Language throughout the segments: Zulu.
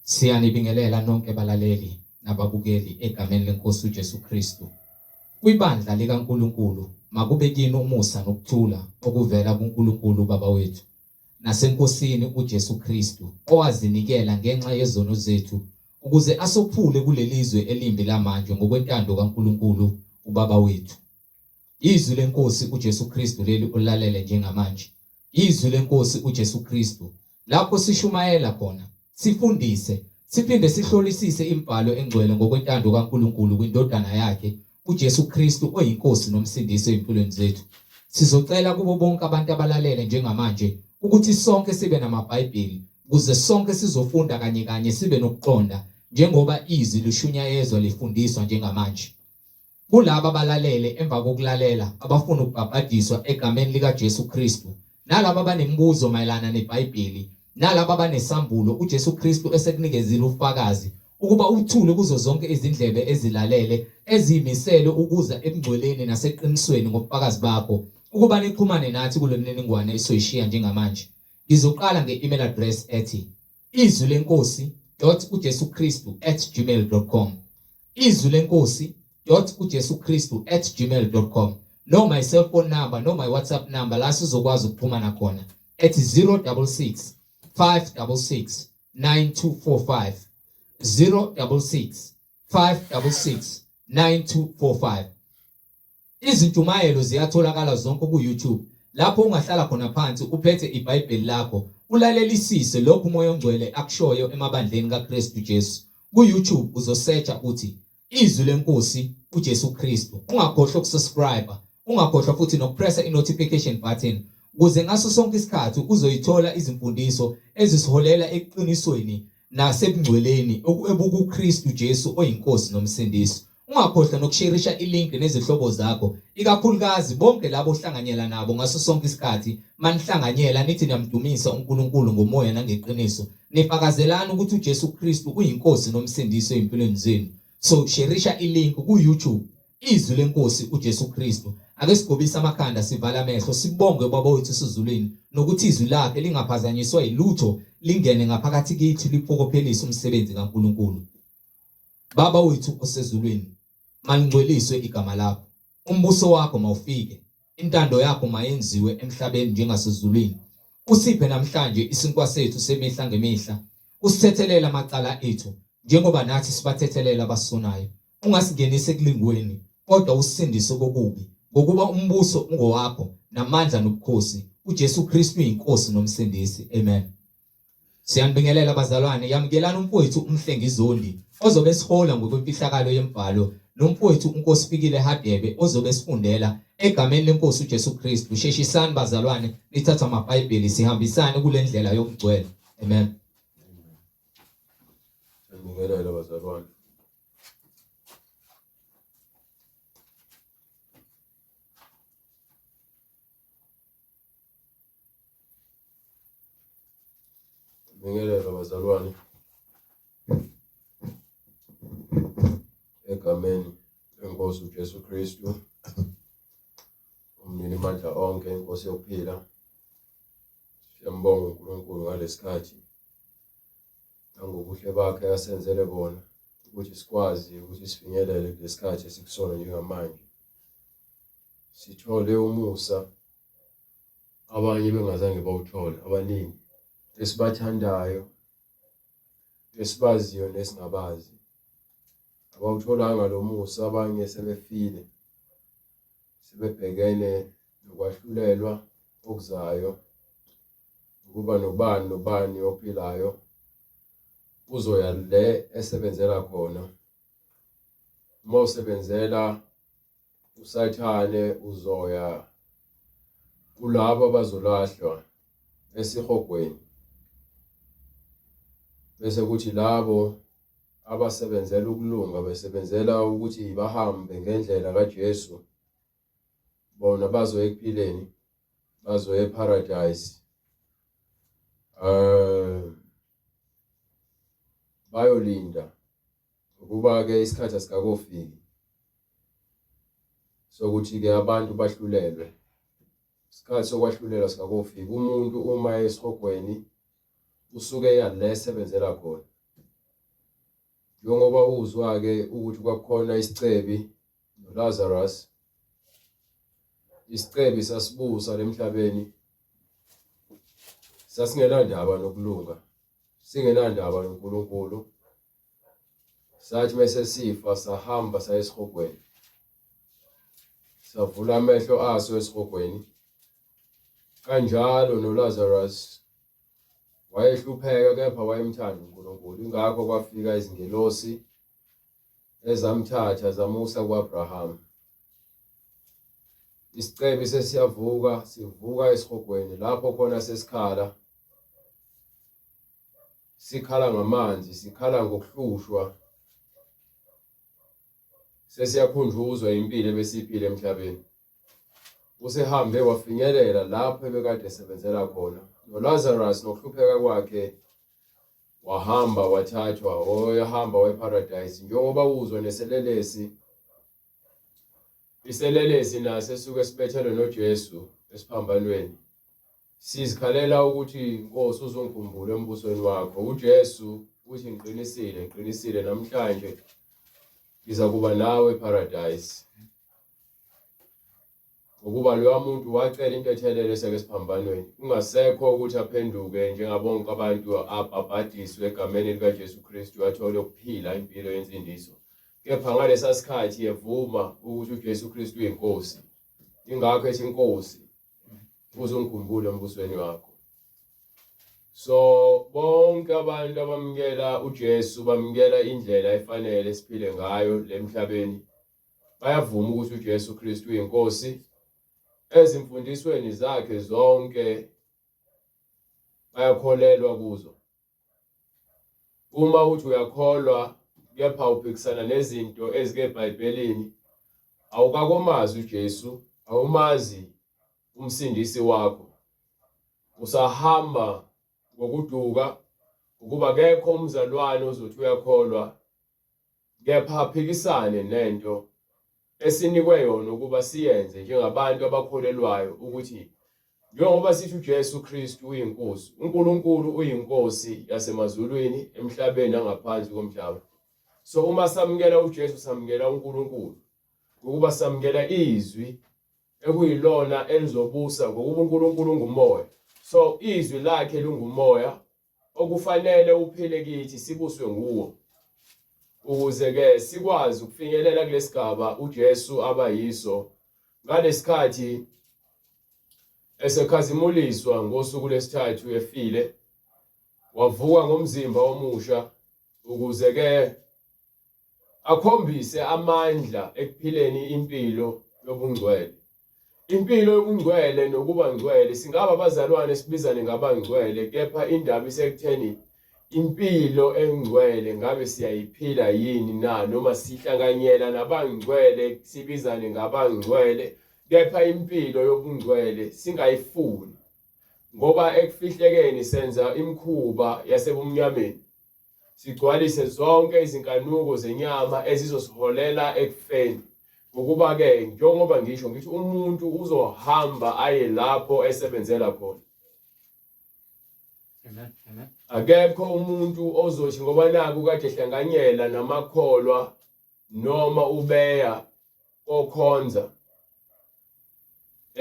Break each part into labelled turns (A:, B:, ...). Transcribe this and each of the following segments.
A: Siyanibingelela nonke balaleli nababukeli egameni lenkosi uJesu Kristu. Kwibandla likaNkulunkulu makube kini umusa nokuthula okuvela kuNkulunkulu uBaba wethu naseNkosini uJesu Kristu owazinikela ngenxa yezono zethu ukuze asophule kulelizwe elimbi lamanje ngokwentando kaNkulunkulu uBaba wethu. Izwi leNkosi uJesu Kristu leli olalele njengamanje. Izwi leNkosi uJesu Kristu lapho sishumayela khona, sifundise, siphinde sihlolisise imibhalo engcwele ngokwentando kaNkulunkulu kwiNdodana yakhe uJesu Kristu oyiNkosi noMsindisi ezimpilweni zethu. Sizocela kubo bonke abantu abalalele njengamanje ukuthi sonke sibe namaBhayibheli ukuze sonke sizofunda kanye kanye sibe nokuqonda njengoba izwi lishunyayezwa lifundiswa njengamanje. Kulaba abalalele emva kokulalela abafuna ukubhabhadiswa egameni likaJesu Kristu, nalaba abanemibuzo mayelana neBhayibheli, nalaba abanesambulo uJesu Kristu esekunikezile ubufakazi ukuba uthule kuzo zonke izindlebe ezilalele eziyimisele ukuza ebungcweleni naseqinisweni ngobufakazi bakho ukuba nixhumane nathi kule mininingwane esoyishiya njengamanje. Ngizoqala nge-email address ethi izwi lenkosi dot uJesu Kristu at gmail dot com izwi lenkosi dot uJesu Kristu at gmail dot com noma i-cellphone number noma i-WhatsApp number la sizokwazi ukuxhumana khona ethi 066 566 9245 066 566 9245 Izintshumayelo ziyatholakala zonke ku-YouTube lapho ungahlala khona phansi uphethe iBhayibheli lakho ulalelisise lokhu uMoya oNgcwele akushoyo emabandleni kaKristu Jesu. Ku-YouTube uzosearcha uthi Izwi leNkosi uJesu Kristu. Ungakhohlwa ukusubscribe, ungakhohlwa futhi nokupressa i-notification button ukuze ngaso sonke isikhathi uzoyithola izimfundiso ezisiholela eqinisweni nasebungcweleni ebukuKristu Jesu oyiNkosi noMsindisi. Ungakhohlwa nokusherisha ilink nezihlobo zakho, ikakhulukazi bonke labo ohlanganyela nabo ngaso sonke isikhathi. Manihlanganyela nithi niyamdumisa uNkulunkulu ngomoya nangeqiniso, nifakazelana ukuthi uJesu Kristu uyiNkosi noMsindisi ezimpilweni zenu. So sherisha ilink ku-YouTube Izwi leNkosi uJesu Kristu. Ake sigobise amakhanda sivale amehlo sibonge uBaba wethu osezulwini nokuthi izwi lakhe lingaphazanyiswa yilutho lingene ngaphakathi kithi liphokophelise umsebenzi kaNkulunkulu. Baba wethu osezulwini, malingcweliswe igama lakho. Umbuso wakho mawufike. Intando yakho mayenziwe emhlabeni njengasezulwini. Usiphe namhlanje isinkwa sethu semihla ngemihla. Usithethelele amacala ethu njengoba nathi sibathethelela abasonayo. Ungasingenisi ekulingweni, kodwa usisindise kokubi, ngokuba umbuso ungowakho namandla nobukhosi, uJesu Kristu uyiNkosi noMsindisi. Amen. Siyanibingelela bazalwane, yamukelani umfowethu uMhlengi Zondi ozobe esihola ngokwemfihlakalo yemibhalo nomfowethu uNkosifikile Hadebe ozobe esifundela egameni lenkosi uJesu Kristu. Sheshisani bazalwane, nithathe amaBhayibheli sihambisane kule ndlela yokugcwele. Amen.
B: Siyanibingelela bazalwane. Bingelela bazalwane egameni lenkosi uJesu Kristu umnini mandla onke inkosi yokuphila. Siyambonga uNkulunkulu ngalesikhathi nangobuhle bakhe asenzele bona ukuthi sikwazi ukuthi sifinyelele kulesikhathi esikusona njengamanje, sithole umusa abanye bengazange bawuthole, abaningi esibathandayo esibaziyo nesingabazi abawutholanga lo musa, abanye sebefile sebebhekene nokwahlulelwa okuzayo ukuba nobani nobani ophilayo uzoya le esebenzela khona. Uma usebenzela uSathane uzoya kulabo abazolahlwa esihogweni, bese kuthi labo abasebenzela ukulunga besebenzela ukuthi bahambe ngendlela kaJesu bona bazoya ekuphileni, bazoya eParadise. Bayolinda ngokuba-ke isikhathi asikakofiki sokuthi-ke abantu bahlulelwe. Isikhathi sokwahlulelwa asikakofiki. Umuntu uma esihogweni usuke eya la esebenzela khona. Njengoba uzwa-ke ukuthi kwakukhona isicebi noLazarus, isicebi sasibusa lemhlabeni, sasingenandaba nokulunga, singenandaba noNkulunkulu. Sathi mese sifa sahamba saya esihogweni, savula amehlo aso esihogweni. Kanjalo noLazarus Wayehlupheka kepha wayemthanda uNkulunkulu. Ingakho kwafika izingelosi ezamthatha zamusa ku-Abrahama. Isicebi sesiyavuka, sivuka esihogweni lapho khona sesikhala. Sikhala ngamanzi, sikhala ngokuhlushwa. Sesiyakhunjuzwa impilo ebesiyiphila emhlabeni. Usehambe wafinyelela lapho ebekade esebenzela khona. NoLazarus nokuhlupheka kwakhe wahamba wathathwa wayehamba weparadise njengoba uzwa neselelesi iselelesi naso esuke sibethelwe noJesu esiphambanweni sizikhalela ukuthi Nkosi uzongikhumbula embusweni wakho uJesu uthi ngiqinisile ngiqinisile namhlanje ngiza kuba nawe eparadise Ngokuba loya muntu wacela intethelelo eseke esiphambanweni, kungasekho ukuthi aphenduke njengabonke abantu abhabhadiswe egameni likaJesu Kristu athole ukuphila impilo yensindiso. Kepha ngalesa sikhathi evuma ukuthi uJesu Kristu uyinkosi. Ingakho ethi inkosi uzongikhumbula embusweni wakho. So bonke abantu abamukela uJesu bamukela indlela efanele siphile ngayo lemhlabeni. Bayavuma ukuthi uJesu Kristu uyiNkosi ezimfundisweni zakhe zonke bayakholelwa kuzo. Uma uthi uyakholwa kepha uphikisana nezinto ezikeBhayibhelini, awukakomazi uJesu, awumazi umsindisi wakho. Usahamba ngokuduka ukuba kekho umzalwane ozothi uyakholwa kepha aphikisane nento esinikwe yona ukuba siyenze njengabantu abakholelwayo ukuthi njengoba sithi uJesu Kristu uyinkosi, uNkulunkulu uyinkosi yasemazulwini, emhlabeni nangaphansi komhlaba. So uma samukela uJesu samukela uNkulunkulu, ngokuba samukela izwi ekuyilona elizobusa ngokuba uNkulunkulu ungumoya. So izwi lakhe lingumoya okufanele uphile kithi sibuswe nguwo ukuze ke sikwazi ukufinyelela kulesigaba uJesu aba yiso ngalesikhathi esekhazimuliswa ngosuku lesithathu efile wavuka ngomzimba omusha ukuze ke akhombise amandla ekuphileni impilo yobungcwele. Impilo yobungcwele nokuba ngcwele singaba abazalwane sibizane ngabangcwele kepha indaba isekutheni impilo engcwele ngabe siyayiphila yini na noma sihlanganyela nabangcwele sibizane ngabangcwele kepha impilo yobungcwele singayifuni ngoba ekufihlekeni senza imikhuba yasebumnyameni sigcwalise zonke izinkanuko zenyama ezizosiholela ekufeni. Ngokuba-ke njengoba ngisho ngithi umuntu uzohamba aye lapho esebenzela khona.
A: Amen. Amen.
B: Akekho umuntu ozothi ngoba naku kade ehlanganyela namakholwa noma ubeya kokhonza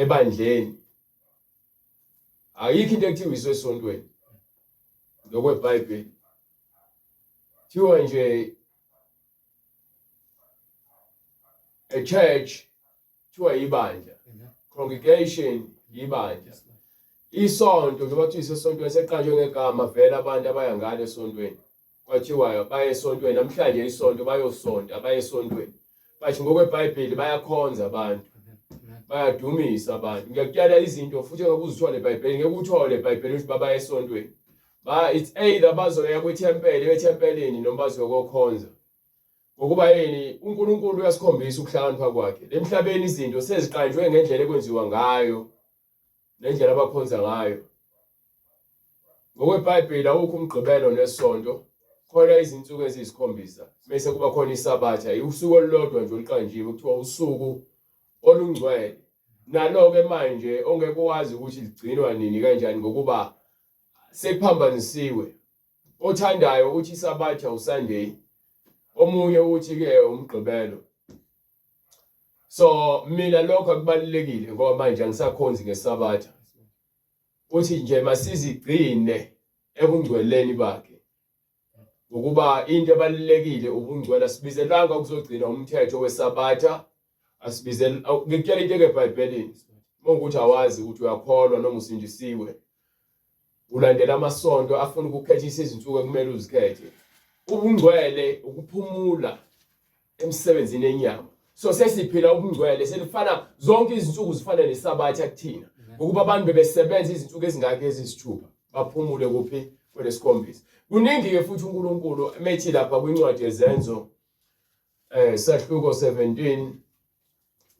B: ebandleni Ayikho into ekuthiwa isesontweni ngokweBhayibheli. Thiwa nje a church thiwa ibandla, congregation ibandla. Isonto njengoba kuthiwa isesontweni seqanjwe ngegama vele abantu abaya ngale esontweni. Kwathiwa baye esontweni namhlanje isonto bayosonta baye esontweni. Bathi ngokweBhayibheli bayakhonza abantu. Bayadumisa abantu. Ngiyakutshela izinto futhi engeke uzithole eBhayibhelini, ngeke uthole eBhayibhelini ukuthi babaya esontweni. Ba it's either bazoya kwithempeli ethempelini noma bazokokhonza. Ngokuba yini uNkulunkulu uyasikhombisa ukuhlakanipha kwakhe. Lemhlabeni izinto seziqanjwe ngendlela ekwenziwa ngayo nendlela abakhonza ngayo. NgokweBhayibheli awukho umgqibelo nesonto, khona izinsuku eziyisikhombisa bese kuba khona isabatha, usuku olulodwa nje oluqanjiwe kuthiwa usuku olungcwele. Nalo-ke manje ongeke wazi ukuthi ligcinwa nini kanjani ngokuba sekuphambanisiwe. Othandayo uthi isabatha uSunday. Omunye uthi ke umgqibelo. So mina lokho akubalulekile ngoba manje angisakhonzi ngesabatha. Uthi nje masizigcine ebungcweleni bakhe. Ngokuba into ebalulekile ubungcwele asibizelanga ukuzogcina umthetho wesabatha asibizela ngikutshela into eBhayibhelini uma ukuthi awazi ukuthi uyakholwa noma usindisiwe ulandela amasonto afuna ukukhethisa izinsuku ekumele uzikhethe ubungcwele ukuphumula emsebenzini enyama so sesiphila ubungcwele selifana zonke izinsuku zifana nesabatha kuthina ngokuba abantu bebesebenza izinsuku ezingaki ezisithupha baphumule kuphi kwelesikhombisa kuningi-ke futhi uNkulunkulu methi lapha kwincwadi yezenzo eh sahluko 17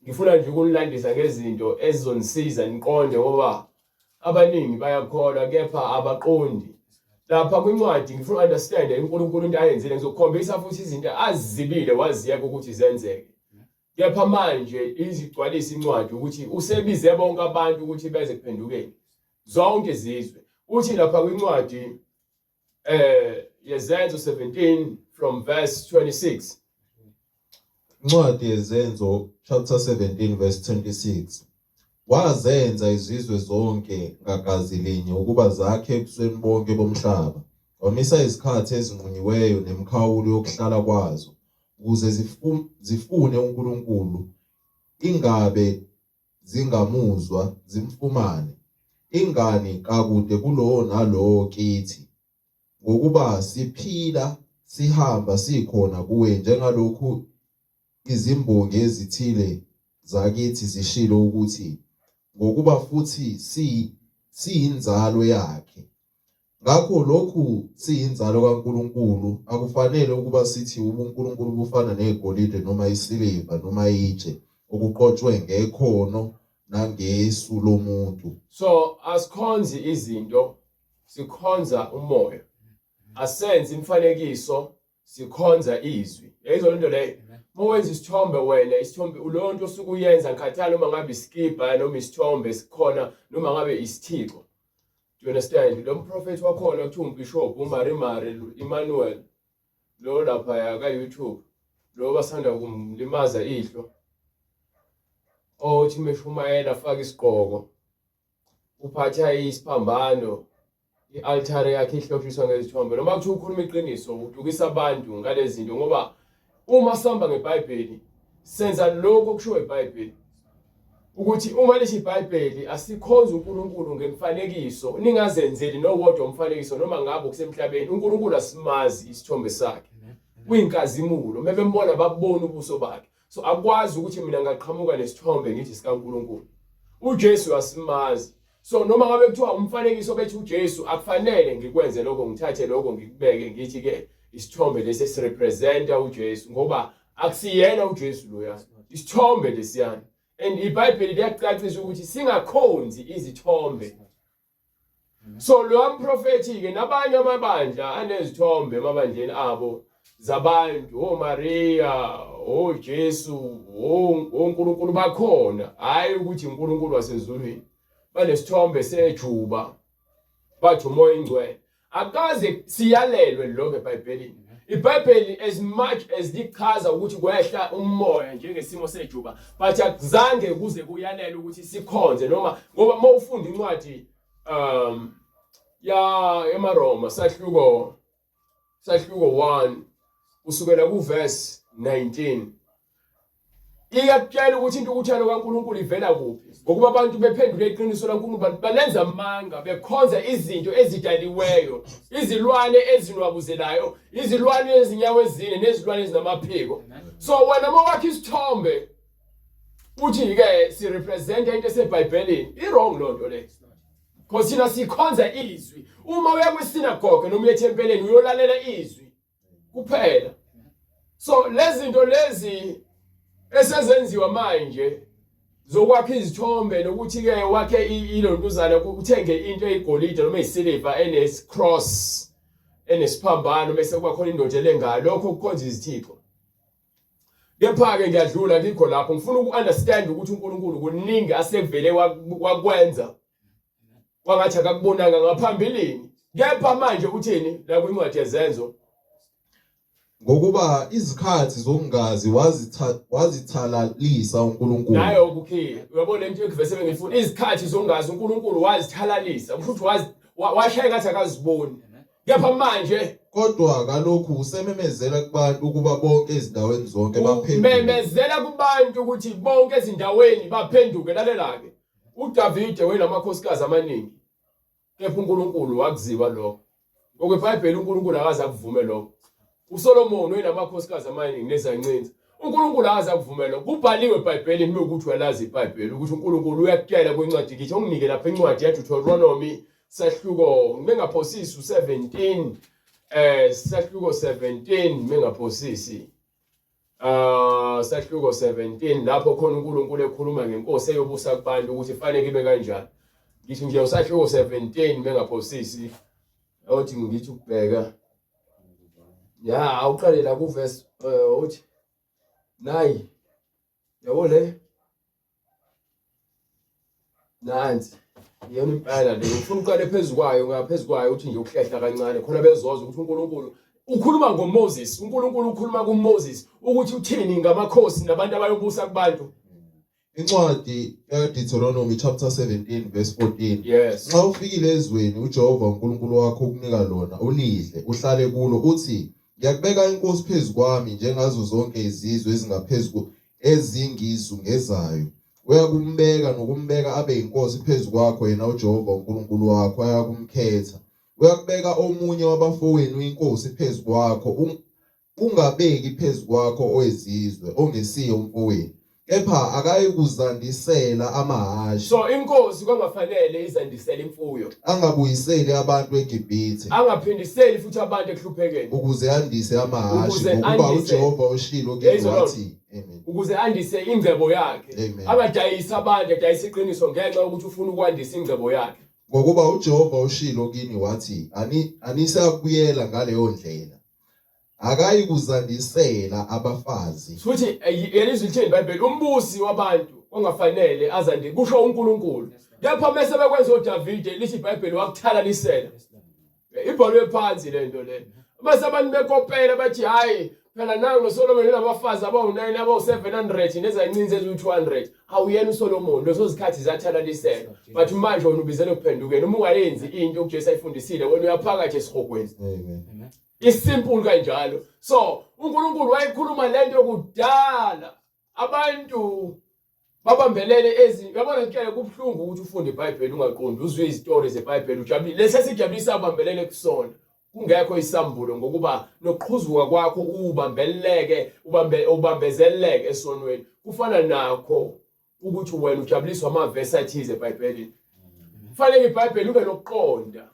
B: ngifuna nje ukunilandisa ngezinto ezizonisiza niqonde ngoba abaningi bayakholwa kepha abaqondi lapha kwincwadi ngifuna understand uNkulunkulu into ayenzile ngizokukhombisa futhi izinto azizibile waziyeka ukuthi zenzeke kepha manje izigcwalisa incwadi ukuthi usebize bonke abantu ukuthi beze kuphendukeni zonke izizwe uthi lapha kwincwadi eh yezenzo 17 from verse 26
C: Incwadi yezenzo chapter 17 verse 26 Wazenza izizwe zonke ngagazi linye ukuba zakhe ebusweni bonke bomhlaba wamisa izikhathi ezinqunyiweyo nemikhawulo yokuhlala kwazo ukuze zifune uNkulunkulu ingabe zingamuzwa zimfumane ingani kakude kulowo nalowo kithi ngokuba siphila sihamba sikhona kuwe njengalokhu izimbongi ezithile zakithi zishilo ukuthi ngokuba futhi siyinzalo yakhe Ngakho lokhu siyinzalo kaNkulunkulu, akufanele ukuba sithi ubuNkulunkulu bufana negolide noma isiliva noma itshe, okuqotshwe ngekhono nangesu lomuntu.
B: So asikhonzi izinto, sikhonza umoya. Asenzi imifanekiso, sikhonza izwi. Yayizwa lento leyo? Uma wenza isithombe wena, isithombe leyo nto osuke uyenza ngikhathali noma ngabe isikibha noma isithombe sikhona noma ngabe isithixo. Do you understand? Lo mprofethi wakhona kuthiwa umbishop uMarimari Emmanuel lo lapha ka YouTube lo basanda kumlimaza ihlo othi meshumayela afaka isigqoko uphatha isiphambano i-altare yakhe ihlotshiswa ngezithombe noma kuthiwa ukhuluma iqiniso udukisa abantu ngalezi zinto ngoba uma sihamba ngeBhayibheli senza lokho okushiwo iBhayibheli ukuthi uma lisho iBhayibheli asikhonze uNkulunkulu ngemfanekiso ningazenzeli nowodwa umfanekiso noma ngabe kusemhlabeni uNkulunkulu asimazi isithombe sakhe kwinkazimulo mebembona babona ubuso bakhe so akwazi ukuthi mina ngaqhamuka nesithombe ngithi sikaNkulunkulu uJesu asimazi so noma ngabe kuthiwa umfanekiso bethi uJesu akufanele ngikwenze lokho ngithathe lokho ngikubeke ngithi ke isithombe lesi esirepresenta uJesu ngoba akusiyena uJesu loya isithombe lesiyana and iBhayibheli liyacacisa ukuthi singakhonzi izithombe so lo mprofethi ke nabanye amabandla anezithombe emabandleni abo zabantu oMaria oJesu oNkulunkulu bakhona hayi ukuthi uNkulunkulu wasezulwini banesithombe sejuba bathi umoya ingcwele akaze siyalelwe lokho eBhayibhelini iBhayibheli as much as lichaza ukuthi kwehla umoya njengesimo sejuba but akuzange kuze kuyalele ukuthi sikhonze noma ngoba uma ufunda incwadi um ya emaRoma sahluko sahluko 1 kusukela kuverse 19 iyakutshela ukuthi intukuthelo kaNkulunkulu ivela kuphi ngokuba abantu bephendule iqiniso laNkulunkulu balenza amanga bekhonza izinto ezidaliweyo izilwane ezinwabuzelayo izilwane ezinyawo ezine nezilwane ezinamaphiko so wena uma wakha isithombe uthi ke si represent into eseBhayibhelini i wrong lonto le because thina sikhonza izwi uma uya kwisinagoge noma uye ethempeleni uyolalela izwi kuphela so lezi zinto lezi esezenziwa manje zokwakha izithombe nokuthi ke wakhe ilontuzana uthenge into eyigolide noma eyisiliva enes cross enesiphambano bese kuba khona indoda elengayo lokho kukhonza izithixo kepha-ke ngiyadlula ngikho lapho ngifuna uku-understand ukuthi uNkulunkulu kuningi asevele wakwenza kwangathi akakubonanga ngaphambilini kepha manje uthini la kwincwadi yezenzo
C: Ngokuba izikhathi zokungazi wazithalalisa uNkulunkulu.
B: Naye ukukhiya. Uyabona into ekuvese bengifuna izikhathi zokungazi uNkulunkulu wazithalalisa. Kusho ukuthi wazi washaya ngathi akaziboni. Kepha manje
C: kodwa kalokhu usememezela kubantu ukuba bonke ezindaweni zonke baphenduke.
B: Memezela kubantu ukuthi bonke ezindaweni baphenduke. Lalela-ke. uDavide wayenamakhosikazi amaningi. Kepha uNkulunkulu wakuziba lokho. NgokweBhayibheli uNkulunkulu akaze akuvume lokho. USolomoni wayenamakhosikazi amaningi nezancinza. uNkulunkulu akaze akuvume lokho. Kubhaliwe eBhayibhelini uma ukuthi uyalazi iBhayibheli ukuthi uNkulunkulu uyakutshela kwincwadi ngithi onginike lapha incwadi yaDeuteronomy sahluko ngingaphosisi u17 sahluko 17 ngingaphosisi sahluko 17 lapho khona uNkulunkulu ekhuluma ngenkosi eyobusa kubantu ukuthi fanele ibe kanjani. Ngithi nje usahluko 17 bengaphosisi othi ngithi ukubheka ya awuqale la ku verse uthi nayi yabo le nansi iyona impela le ufuna uqale phezu kwayo ngaphezu kwayo uthi nje ukuhlehla kancane khona bezoza ukuthi uNkulunkulu ukhuluma ngoMoses uNkulunkulu ukhuluma kuMoses ukuthi uthini ngamakhosi nabantu abayobusa kubantu.
C: Incwadi kaDeuteronomy chapter 17 verse 14.
B: Yes.
C: Nxa ufikile ezweni uJehova uNkulunkulu wakho ukunika lona ulidle uhlale kulo uthi ngiyakubeka inkosi phezu kwami njengazo zonke izizwe ezingaphezu ezingizungezayo. Uyakumbeka nokumbeka abe yinkosi phezu kwakho yena uJehova uNkulunkulu wakho ayakumkhetha. Uyakubeka omunye wabafowenu inkosi phezu kwakho ungabeki phezu kwakho owezizwe ongesiye umfowenu kepha akayikuzandisela amahhashi.
B: So inkosi kwangafanele izandisele imfuyo.
C: Angabuyiseli abantu eGibhithe.
B: Angaphindiseli futhi abantu ekuhluphekeni.
C: Ukuze andise amahhashi ngokuba uJehova ushilo kimi wathi
B: amen. Ukuze andise ingcebo yakhe. Angadayisi abantu adayise iqiniso ngenxa yokuthi ufuna ukwandisa ingcebo yakhe.
C: Ngokuba uJehova ushilo kini wathi anisakubuyela ngaleyo ndlela. Akayikuzandisela abafazi.
B: Futhi yelizwi lithini iBhayibheli umbusi wabantu ongafanele azande kusho uNkulunkulu. Kepha mese bekwenza uDavide lithi iBhayibheli wakuthalalisela. Ibhalwe phansi lento le. Mase abantu bekopela bathi hayi phela nangu noSolomon unabafazi abawu-9 abawu-700 nezancinzi eziwu-200 awuyena uSolomon lezo zikhathi zathalaliselwa but manje wena ubizele kuphendukeni uma ungayenzi into uJesu ayifundisile wena uyaphakathi esihogweni.
C: Amen.
B: Isimple kanjalo. So uNkulunkulu wayekhuluma lento kudala. Abantu babambelele ezi uyabona ngitshele kubuhlungu ukuthi ufunde iBhayibheli ungaqondi uzwe izitori zeBhayibheli ujabulile. Lesi esijabulisa ubambelele kusona. Kungekho isambulo ngokuba nokuqhuzuka kwakho ubambeleke ubambe ubambezeleke esonweni. Kufana nakho ukuthi wena ujabuliswa amavesi athize eBhayibhelini. Kufanele iBhayibheli ube nokuqonda.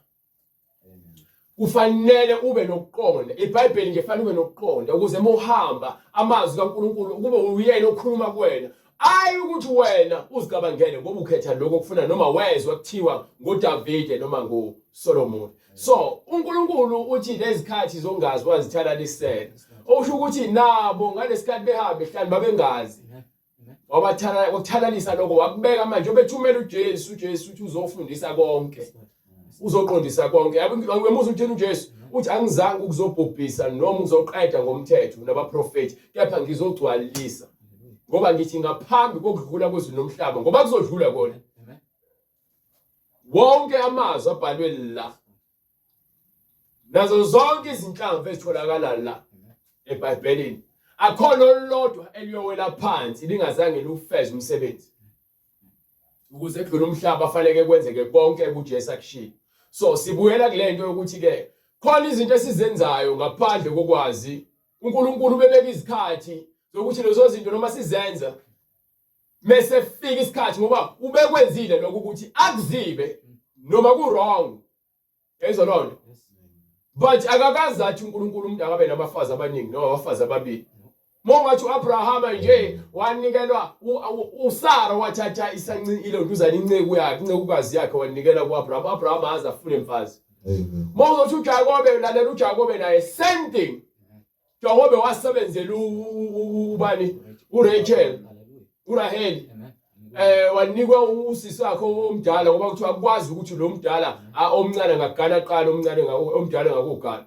B: Kufanele ube nokuqonda. IBhayibheli nje fanele ube nokuqonda ukuze uma uhamba amazwi kaNkulunkulu kube uyena okhuluma kuwena. Ayi ukuthi wena uzicabangele ngoba ukhetha lokho okufuna noma wezwa kuthiwa ngoDavide noma ngoSolomon. So uNkulunkulu uthi lezikhathi zongazi wazithalalisela. Okusho ukuthi nabo ngalesikhathi behambe ehlane babengazi. Wabathala wakuthalalisa lokho wakubeka manje obethumela uJesu uJesu uthi uzofundisa konke. Uzoqondisa konke. Yabo uthini uJesu uthi angizange ukuzobhubhisa noma uzoqeda ngomthetho nabaprofeti kepha ngizogcwalisa. Ngoba ngithi ngaphambi kokudlula kwezulu nomhlaba ngoba kuzodlula kona. Wonke amazwi abhalwe la nazo zonke izinhlamvu ezitholakala la eBhayibhelini akhona olulodwa eliyowela phansi lingazange liwufeze umsebenzi ukuze kudlule umhlaba fanele kwenzeke konke kuJesu akushiye. So sibuyela kule nto yokuthi ke khona izinto esizenzayo ngaphandle kokwazi uNkulunkulu ubebeka izikhathi zokuthi lezo zinto noma sizenza mese fika isikhathi ngoba ubekwenzile lokho ukuthi akuzibe noma ku wrong. Yayizwa loo nto. But akakaze athi uNkulunkulu umuntu akabe nabafazi abaningi noma abafazi ababili. Mongathi uAbrahama nje wanikelwa uSara wathatha isanci ilontuzana inceku yakhe incekukazi yakhe wanikela kuAbraham. UAbraham aze afune mfazi. Mawuzothi uJakobe lalela uJakobe naye same thing. Jakobe wasebenzela ubani uRachel uRaheli wanikwa usisi wakhe omdala ngoba kuthiwa akwazi ukuthi lo mdala omncane ngagana qala omncane omdala ngakugana.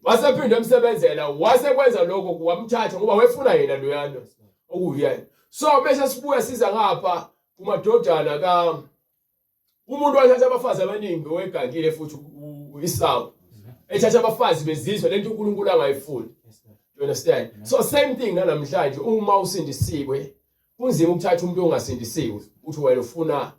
B: Wasephinde emsebenzela wasekwenza lokho wamthatha ngoba wefuna yena loyana okuyena. So bese sibuya siza ngapha kumadodana ka umuntu wathatha abafazi abaningi owegangile futhi uIsawu ethatha abafazi bezizwe lento uNkulunkulu angayifuni. You understand? So same thing namhlanje uma usindisiwe kunzima ukuthatha umuntu ongasindisiwe uthi wena ufuna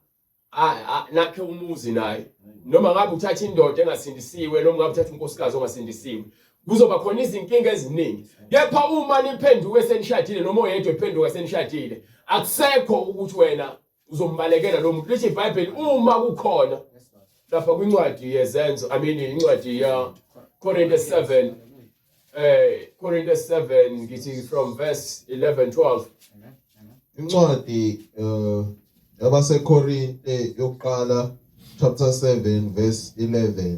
B: nakhe umuzi naye noma ngabe uthatha indoda engasindisiwe noma ngabe uthatha unkosikazi ongasindisiwe kuzoba khona izinkinga eziningi kepha uma niphenduke senishadile noma oyedwa ephenduka senishadile akusekho ukuthi wena uzombalekela lo muntu lithi iBhayibheli uma kukhona lapha kwincwadi yezenzo I mean incwadi ya Korinte 7 Korinte 7 ngithi from verse 11 12.
C: Incwadi yabaseKorinte yokuqala chapter 7 verse 11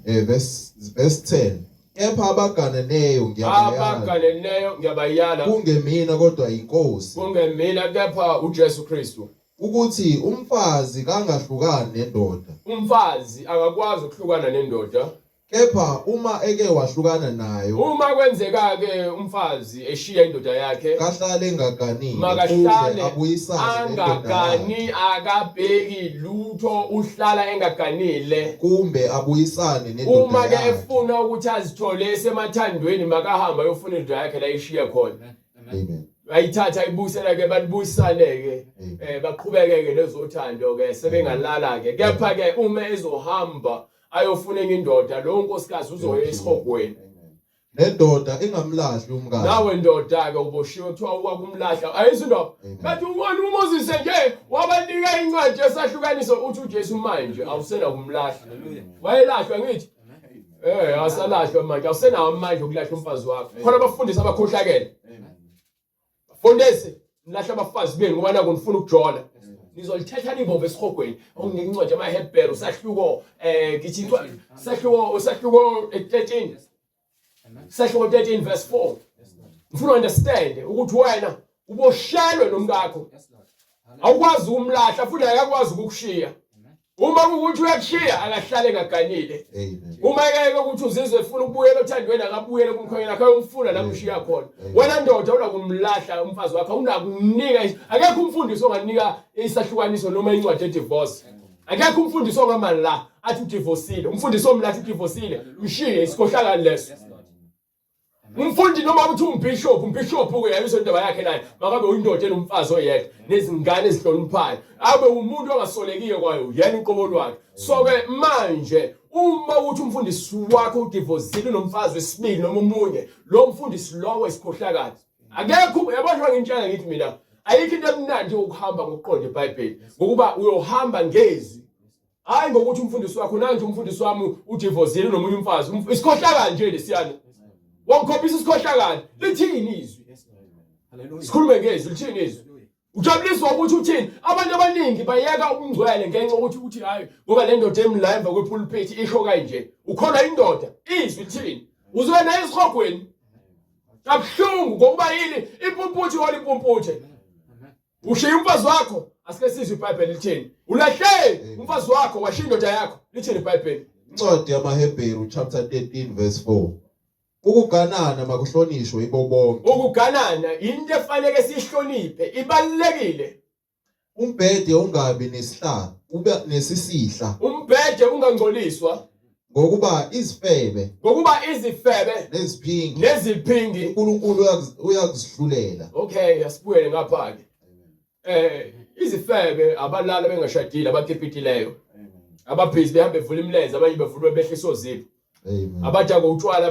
C: verse 10 Kepha abaganeneyo ngiyabayala,
B: abaganeneyo ngiyabayala,
C: kungemina kodwa yinkosi,
B: kungemina kepha uJesu Kristu,
C: ukuthi umfazi kangahlukani nendoda.
B: Umfazi akakwazi ukuhlukana nendoda.
C: Kepha uma eke wahlukana nayo,
B: Uma kwenzeka-ke umfazi eshiya indoda yakhe,
C: kahlale engaganile,
B: makahlale
C: kuze abuyisane nendoda
B: angagani,
C: yakhe,
B: akabheki lutho, uhlala engaganile.
C: kumbe abuyisane nendoda
B: Uma ke
C: yakhe.
B: efuna ukuthi azithole esemathandweni, makahambe ayofuna indoda yakhe la ishiye khona.
C: Amen.
B: Ayithatha ayibuyisela ke, balibuyisane ke,
C: Amen.
B: baqhubeke ke nezothando ke, sebengalala ke. Kepha ke uma ezohamba ayofuna enye indoda, lowo nkosikazi uzoya esihogweni.
C: Nendoda ingamlahli umkayo.
B: Nawe ndoda ke uboshiwe kuthiwa ukwakumlahla. Ayizwa indaba.
C: Amen.
B: Bathi ubona uMoses nje wabanika incwadi yesahlukaniso uthi uJesu manje awusena kumlahla. Wayelahlwa ngithi. Asalahlwa manje awusenawo amandla okulahla umfazi wakho. Khona abafundisi abakhohlakele. Bafundisi nilahla abafazi benu ngoba naku nifuna ukujola. Nizolithetha nibove esihogweni. Onginike incwadi yamaHebheru sahluko ngithi incwadi sahluko 13. Sahluko 13 verse 4. Ngifuna understand ukuthi wena uboshelwe nomkakho. Awukwazi ukumlahla futhi akakwazi ukukushiya. Uma kuwukuthi uyakushiya akahlale engaganile.
C: Amen.
B: Uma ekeke ukuthi uzizwe efuna ukubuyela othandweni akabuyele kumkhwenyana wakhe ayomfuna la mshiya khona. Wena ndoda unakumlahla umfazi wakho unakumnika akekho umfundisi onganika isahlukaniso noma incwadi yedivorce. Akekho umfundisi ongama la athi udivorcile. Umfundisi omlahla udivorcile mshiye isikhohlakali leso. Umfundi noma uthi umbishop, umbishop ke yayizwa indaba yakhe naye, makabe uyindoda enomfazi oyedwa nezingane ezihloniphayo. Abe umuntu ongasolekiyo kwayo yena uqobo lwakhe. So ke manje uma uthi umfundisi wakho udivozile unomfazi wesibili noma omunye, lo mfundisi lowo isikhohlakali. Akekho yabo njengoba ngintshela ngithi mina ayikho into emnandi ukuhamba ngokuqonda iBhayibheli ngokuba uyohamba ngezwi. Hayi ngokuthi umfundisi wakho nanje umfundisi wami udivozile nomunye umfazi. Isikhohlakali nje lesiyana. Wangikhombisa isikhohlakali. Lithini izwi? Sikhulume ngezwi, lithini izwi? Ujabuliswa ukuthi uthini? Abantu abaningi bayeka ubungcwele ngenxa yokuthi uthi hayi ngoba le ndoda emla emva kwepulpit isho kanje. Ukholwa indoda, izwi lithini? Uzoya naye esihogweni. Kabuhlungu ngokuba yini? Impumputhe ihola impumputhe. Ushiye umfazi wakho, asike sizwe iBhayibheli lithini. Ulahle umfazi wakho washiya indoda yakho, lithini iBhayibheli?
C: Incwadi yamaHebheru chapter 13 verse 4. Ukuganana makuhlonishwe ibo bonke.
B: Ukuganana into efanele siyihloniphe, ibalulekile.
C: Umbhede ungabi nesihlalo, ube nesisihla.
B: Umbhede ungangcoliswa.
C: Ngokuba izifebe,
B: ngokuba izifebe
C: neziphingi,
B: neziphingi
C: uNkulunkulu uyakuzihlulela.
B: Okay, asibuyele ngapha ke. Izifebe abalala bengashadile abakipitileyo. Ababhizi behamba bevula imilenze abanye bevulwe behlisa ozipho.
C: Amen.
B: Abadaka utshwala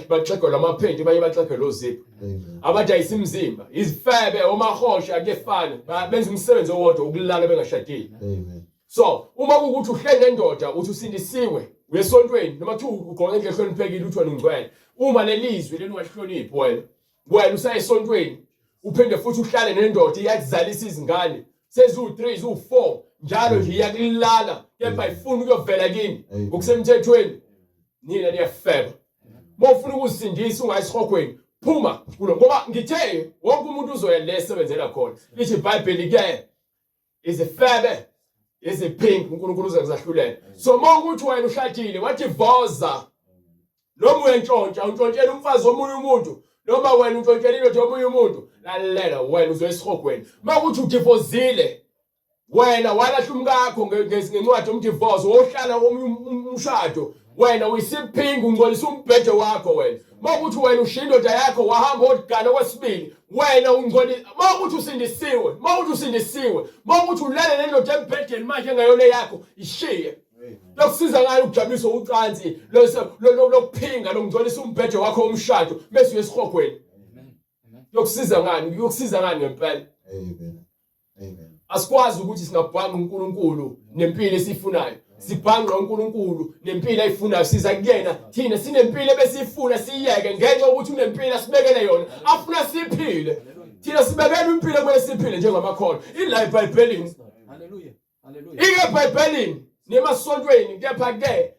B: baxegelwa amaphenti abanye baxegelwa ozipho.
C: Amen.
B: Abadayisa imizimba, izifebe, omahosha kuyefana, benza umsebenzi owodwa ukulala bengashadile.
C: Amen.
B: So, uma kuwukuthi uhleli nendoda uthi usindisiwe, uye esontweni noma kuthiwa ugqoka ngendlela ehloniphekile uthi wena ungcwele. Uma leli zwi leli ungalihloniphi wena, wena usaya esontweni uphinde futhi uhlale nendoda iyakuzalisa izingane seziwu-3 ziwu-4 njalo nje iyakulala kepha ifuna ukuyovela kini ngokusemthethweni nina niyafeba. Uma ufuna ukuzisindisa ungayi esihogweni phuma kulo ngoba ngithe wonke umuntu uzoya le esebenzela khona. Lithi iBhayibheli ke izifebe iziphingi uNkulunkulu uze kuzahlulela. So uma ukuthi wena ushadile wadivoza Noma uyantshontsha, untshontshela umfazi womunye umuntu, noma wena untshontshela indoda yomunye umuntu, lalela wena uzoya esihogweni. Makuthi udivozile, wena walahla umkakho ngencwadi yomdivoso, wohlala omunye umshado, wena uyisiphingi, ungcolisa umbhede wakho wena. Makuthi wena ushiya indoda yakho wahamba wogana okwesibili, wena ungcolisa. Makuthi usindisiwe, makuthi usindisiwe, makuthi ulale nendoda embhedeni manje engayona yakho, ishiye. Lokusiza ngayo ukujabulisa ucansi lokuphinga lokungcolisa umbhede wakho womshado bese uye esihogweni. Yokusiza ngani? Yokusiza ngani ngempela?
C: Amen. Amen.
B: Asikwazi ukuthi singabhanqa uNkulunkulu nempilo esiyifunayo. Sibhanqa uNkulunkulu nempilo ayifunayo siza kuyena thina sinempilo ebesiyifuna siyiyeke ngenxa yokuthi unempilo asibekele yona afuna siphile. Thina sibekele impilo kumele siphile njengamakholwa. Ila eBhayibhelini.
A: Hallelujah.
B: Ike eBhayibhelini nemasontweni kepha ke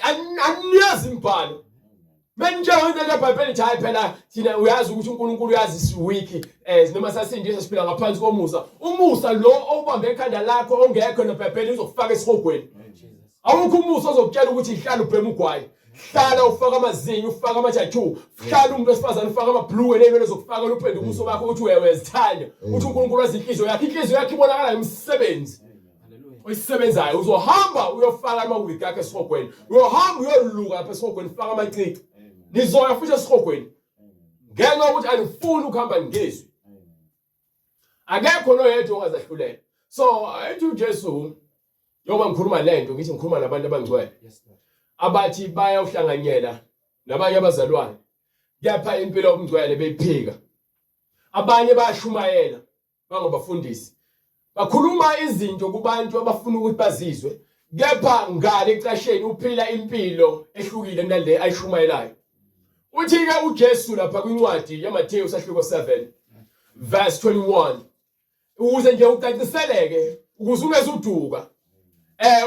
B: aniyazi imibhalo. Menitshela into eBhayibhelini ithi hayi phela thina uyazi ukuthi uNkulunkulu uyazi siwiki eh noma sasindisa siphila ngaphansi komusa. Umusa lo owubambe ekhanda lakho ongekho neBhayibheli uzokufaka esihogweni. Awukho umusa ozokutshela ukuthi ihlala ubhema ugwayi. Hlala ufaka amazinyo, ufaka ama-tattoo, hlala umuntu wesifazane ufaka amabhluwe ney'nwele zokufaka upende ubuso bakho uthi uyazithanda. Uthi uNkulunkulu wazi inhliziyo yakho. Inhliziyo yakho ibonakala ngemisebenzi oyisebenzayo. Uzohamba uyofaka amawigi akho esihogweni. Uyohamba uyoluka lapha esihogweni ufaka amacici. Nizoya futhi esihogweni. Ngenxa yokuthi anifuni ukuhamba ngezwi. Akekho noyedwa ongazahlulela. So ethi uJesu njengoba ngikhuluma lento ngithi ngikhuluma nabantu abangcwele abathi bayawuhlanganyela nabanye abazalwane kepha impilo yobungcwele beyiphika. Abanye bayashumayela bangabafundisi bakhuluma izinto kubantu abafuna ukuthi bazizwe kepha ngale ecasheni uphila impilo ehlukile kunale ayishumayelayo. Uthi-ke uJesu lapha kwincwadi yaMathewu sahluko 7 verse 21 ukuze nje ucaciseleke ukuze ungezuduka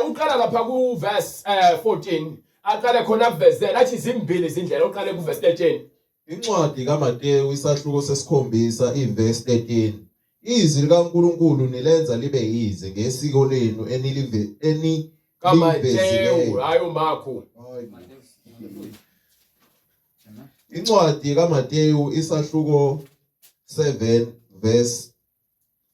B: uqala lapha ku verse 14 aqale khona akuvezela athi zimbili izindlela uqale ku verse 13.
C: Incwadi kaMateyu isahluko sesikhombisa ivesi 13. Izwi likaNkulunkulu nilenza libe yize ngesiko lenu enilive
B: KaMateyu hayi uMakhu.
C: Incwadi kaMateyu isahluko 7 verse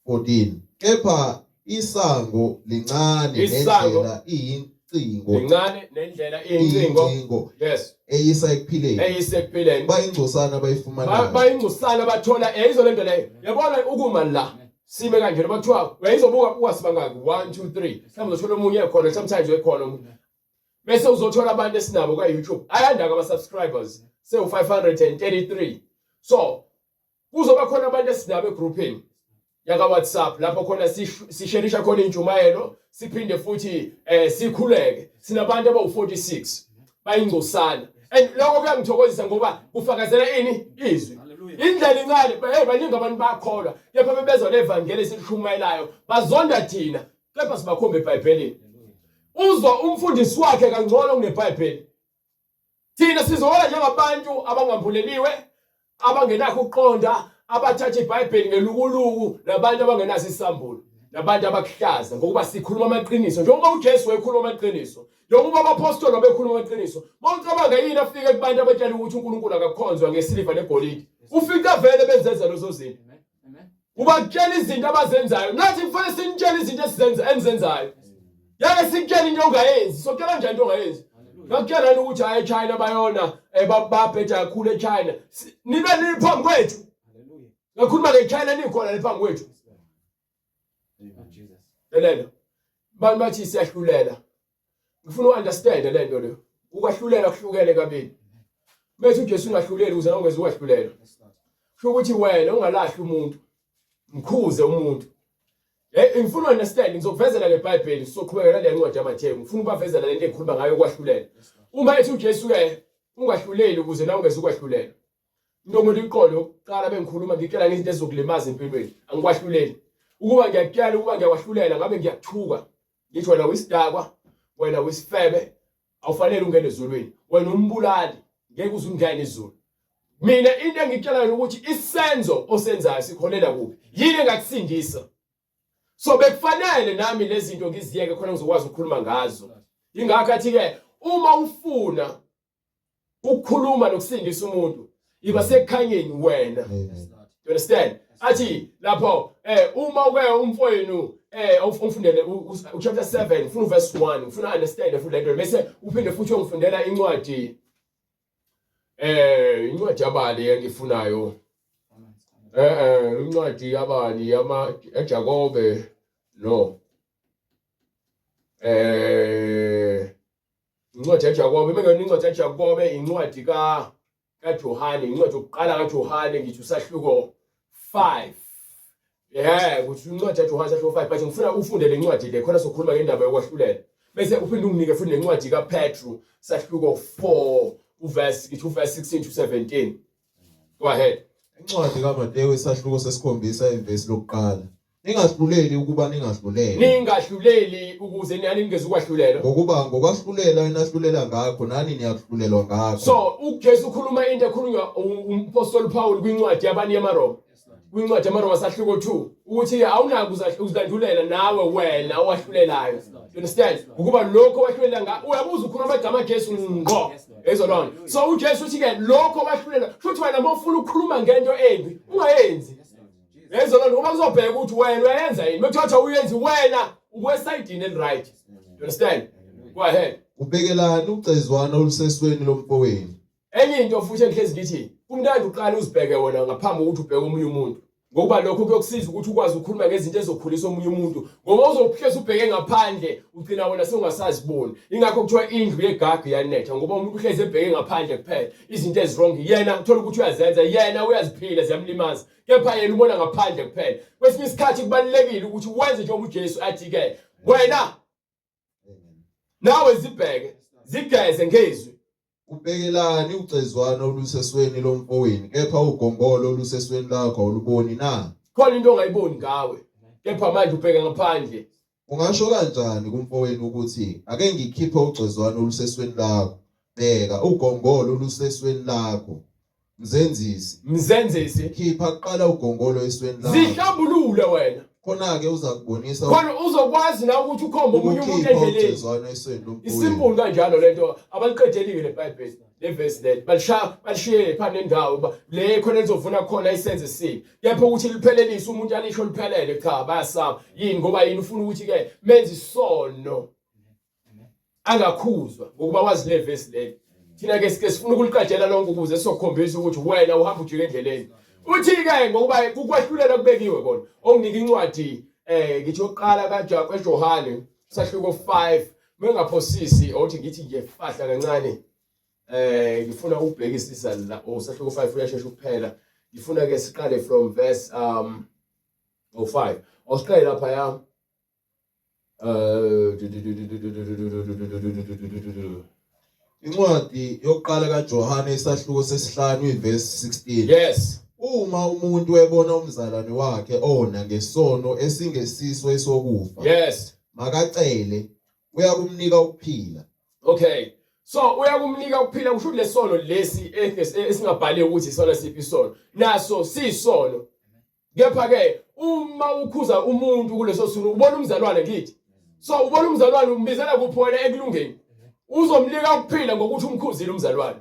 C: 14. Kepha isango lincane
B: Isango.
C: nendlela iyincingo
B: Lincane nendlela iyincingo.
C: iyincingo
B: Yes.
C: eyisa ekuphileni.
B: Eyisa ekuphileni.
C: Bayingcosana abayifumanayo.
B: Bayingcosana bathola eyizo lento leyo. Yabona ukuma la. Sime kanje noma kuthiwa uyayizobuka uwasibangaki 1 2 3. Mhlawumbe uzothola omunye ekhona sometimes ekhona omunye. Bese uzothola abantu esinabo ka YouTube. Ayanda ama subscribers. Sewu 533. So kuzoba khona abantu esinabo egroupini yaka WhatsApp lapho khona sisherisha khona intshumayelo siphinde futhi sikhuleke. Sinabantu abawu46 bayingcosana. And lokho kuyangithokozisa ngoba kufakazela ini izwi. Indlela incane, hey baningi abantu bayakholwa kepha bebezwa levangeli esilishumayelayo bazonda thina kepha sibakhomba eBhayibhelini. Uzwa umfundisi wakhe kangcono kuneBhayibheli. Thina sizohola njengabantu abangambuleliwe, abangenakho ukuqonda, abathatha iBhayibheli ngelukuluku, nabantu abangenaso isambulo, nabantu abakuhlaza ngokuba sikhuluma amaqiniso njengoba uJesu wayekhuluma amaqiniso, njengoba abapostoli babekhuluma amaqiniso. Mawucabanga yini afike kubantu abatshela ukuthi uNkulunkulu akakhonzwa ngesiliva negolide, ufica vele benzenza lezo zinto. Ubatshela izinto abazenzayo, nathi kufanele sinitshele izinto esizenza enizenzayo. Yake sikutshela into ongayenzi, sokutshela kanjani into ongayenzi? Ngakutshela yini ukuthi hayi eChina bayona babheja kakhulu eChina. Nibe niphambi kwethu. Ngakhuluma ngeChina nikhona niphambi kwethu. Lalela. Abantu bathi siyahlulela. Ngifuna u-understand le nto leyo. Ukwahlulela kuhlukene kabili. Bethi uJesu ungahluleli ukuze ungeze ukwahlulela. Kusho ukuthi wena ungalahli umuntu. Mkhuze umuntu. Ngifuna u-understand, ngizokuvezela ngeBhayibheli, sizoqhubeka nale ncwadi yaMathewu. Ngifuna ukubavezela lento engikhuluma ngayo ukwahlulela. Uma ethi uJesu ke ungahluleli ukuze nawe ungeze ukwahlulela. Into okumele uyiqonde yokuqala bengikhuluma ngikutshela ngezinto ezizokulimaza empilweni. Angikwahluleli. Ukuba ngiyakutshela ukuba ngiyakwahlulela ngabe ngiyakuthuka. Ngithi wena uyisidakwa, wena uyisifebe, awufanele ungene ezulwini. Wena umbulali, ngeke uze ungene ezulu. Mina into engikutshela yona ukuthi isenzo osenzayo sikholela kuphi. Yini engakusindisa? So bekufanele nami lezi zinto ngiziyeke khona ngizokwazi ukukhuluma ngazo. Ingakho athi ke uma ufuna Ukukhuluma nokusindisa umuntu iba sekukhanyeni wena. You understand? Athi lapho uma uke umfowenu ungifundele uchapter 7 ufuna uverse 1 ufuna understand futhi lento bese uphinde futhi ungifundela incwadi incwadi yabani engifunayo incwadi yabani yama eJakobe no incwadi yaJakobe mengena incwadi yaJakobe incwadi ka kaJohane incwadi yokuqala kaJohane ngithi usahluko 5 yeah kuthi incwadi yaJohane sahluko 5 but ngifuna ufunde le ncwadi le khona sokhuluma ngendaba yokwahlulela bese uphinde unginike futhi nencwadi kaPetru sahluko 4 uverse ngithi uverse 16 to 17 go ahead.
C: Incwadi kaMateyu isahluko sesikhombisa ivesi lokuqala. Ningahluleli ukuba ningahlulelwa.
B: Ningahluleli ukuze nani ningezukwahlulelwa.
C: Ngokuba ngokwahlulela enahlulela ngakho nani niyakuhlulelwa ngakho.
B: So uJesu ukhuluma into ekhulunywa umpostoli Paul kwincwadi yabani yamaRoma. Kwincwadi yamaRoma sahluko 2 ukuthi awunako ukuzilandulela nawe wena owahlulelayo. You understand? Ukuba lokho owahlulela nga uyabuza ukhuluma amagama kaJesu ngqo. Ezolona. So uJesu uthi ke lokho owahlulela futhi wena uma ufuna ukukhuluma ngento embi ungayenzi. Yezwa loo nto kuzobheka ukuthi wena uyayenza yini. Mekuthiwa uyenzi wena ukwesayidini eli-right. You understand? Go ahead.
C: Ubhekelani ucezwana olusesweni lomfowenu?
B: Enye into futhi engihlezi ngithi kumnandi uqale uzibheke wena ngaphambi kokuthi ubheke omunye umuntu. Ngokuba lokho kuyokusiza ukuthi ukwazi ukukhuluma ngezinto ezokhulisa omunye umuntu. Ngoba uzohlezi ubheke ngaphandle ugcina wena sewungasaziboni. Ingakho kuthiwa indlu yegagu iyanetha ngoba umuntu uhlezi ebheke ngaphandle kuphela. Izinto eziwrong yena uthola ukuthi uyazenza yena uyaziphila ziyamlimaza. Kepha yena ubona ngaphandle kuphela. Kwesinye isikhathi kubalulekile ukuthi wenze njengoba uJesu athi ke wena nawe zibheke zigeze ngezwi.
C: Ubhekelani ucezwana olusesweni lomfowenu kepha ugongolo olusesweni lakho awuluboni na?
B: Khona into ongayiboni ngawe kepha manje ubheke ngaphandle.
C: Ungasho kanjani kumfowenu ukuthi ake ngikhiphe ugcezwana olusesweni lakho? Bheka ugongolo olusesweni lakho. Mzenzisi.
B: Mzenzisi.
C: Khipha kuqala ugongolo esweni lakho.
B: Zihlambulule wena.
C: Khona-ke uzakubonisa
B: khona uzokwazi na ukuthi ukhombe omunye umuntu
C: endleleni. Ugcezwana esweni lomfowenu.
B: Isimple kanjalo lento abaliqedelile leBhayibheli levesi leli balishaya balishiye pha nendawo le khona elizovuna khona isenze sibi kepha ukuthi liphelelise umuntu alisho liphelele cha bayasaba yini ngoba yini ufuna ukuthi ke menze isono angakhuzwa ngokuba wazi le verse leli thina ke sike sifuna ukuliqajela lonke ukuze sizokukhombisa ukuthi wena uhamba ujike endleleni uthi ke ngokuba kukwahlulela kubekiwe kona onginika incwadi ngithi yokuqala kaJohane sahluko 5 mengaphosisi othi ngithi nje fahla kancane ngifuna ukubhekisisa la usahluko 5 uyashesha ukuphela ngifuna ke siqale from verse 05 awusiqale lapha ya
C: Incwadi yokuqala kaJohane isahluko sesihlanu ivesi 16.
B: Yes.
C: Uma umuntu ebona umzalwane wakhe ona ngesono esingesiso esokufa.
B: Yes.
C: Makacele uyakumnika ukuphila.
B: Okay. So uyakumnika ukuphila kusho ukuthi lesono lesi esingabhaliwe ukuthi isono siphi isono. Naso sisono. Kepha ke uma ukhuza umuntu kuleso sono ubona umzalwane ngithi. So ubona umzalwane umbizela kuphi wena ekulungeni. Uzomnika ukuphila ngokuthi umkhuzile umzalwane.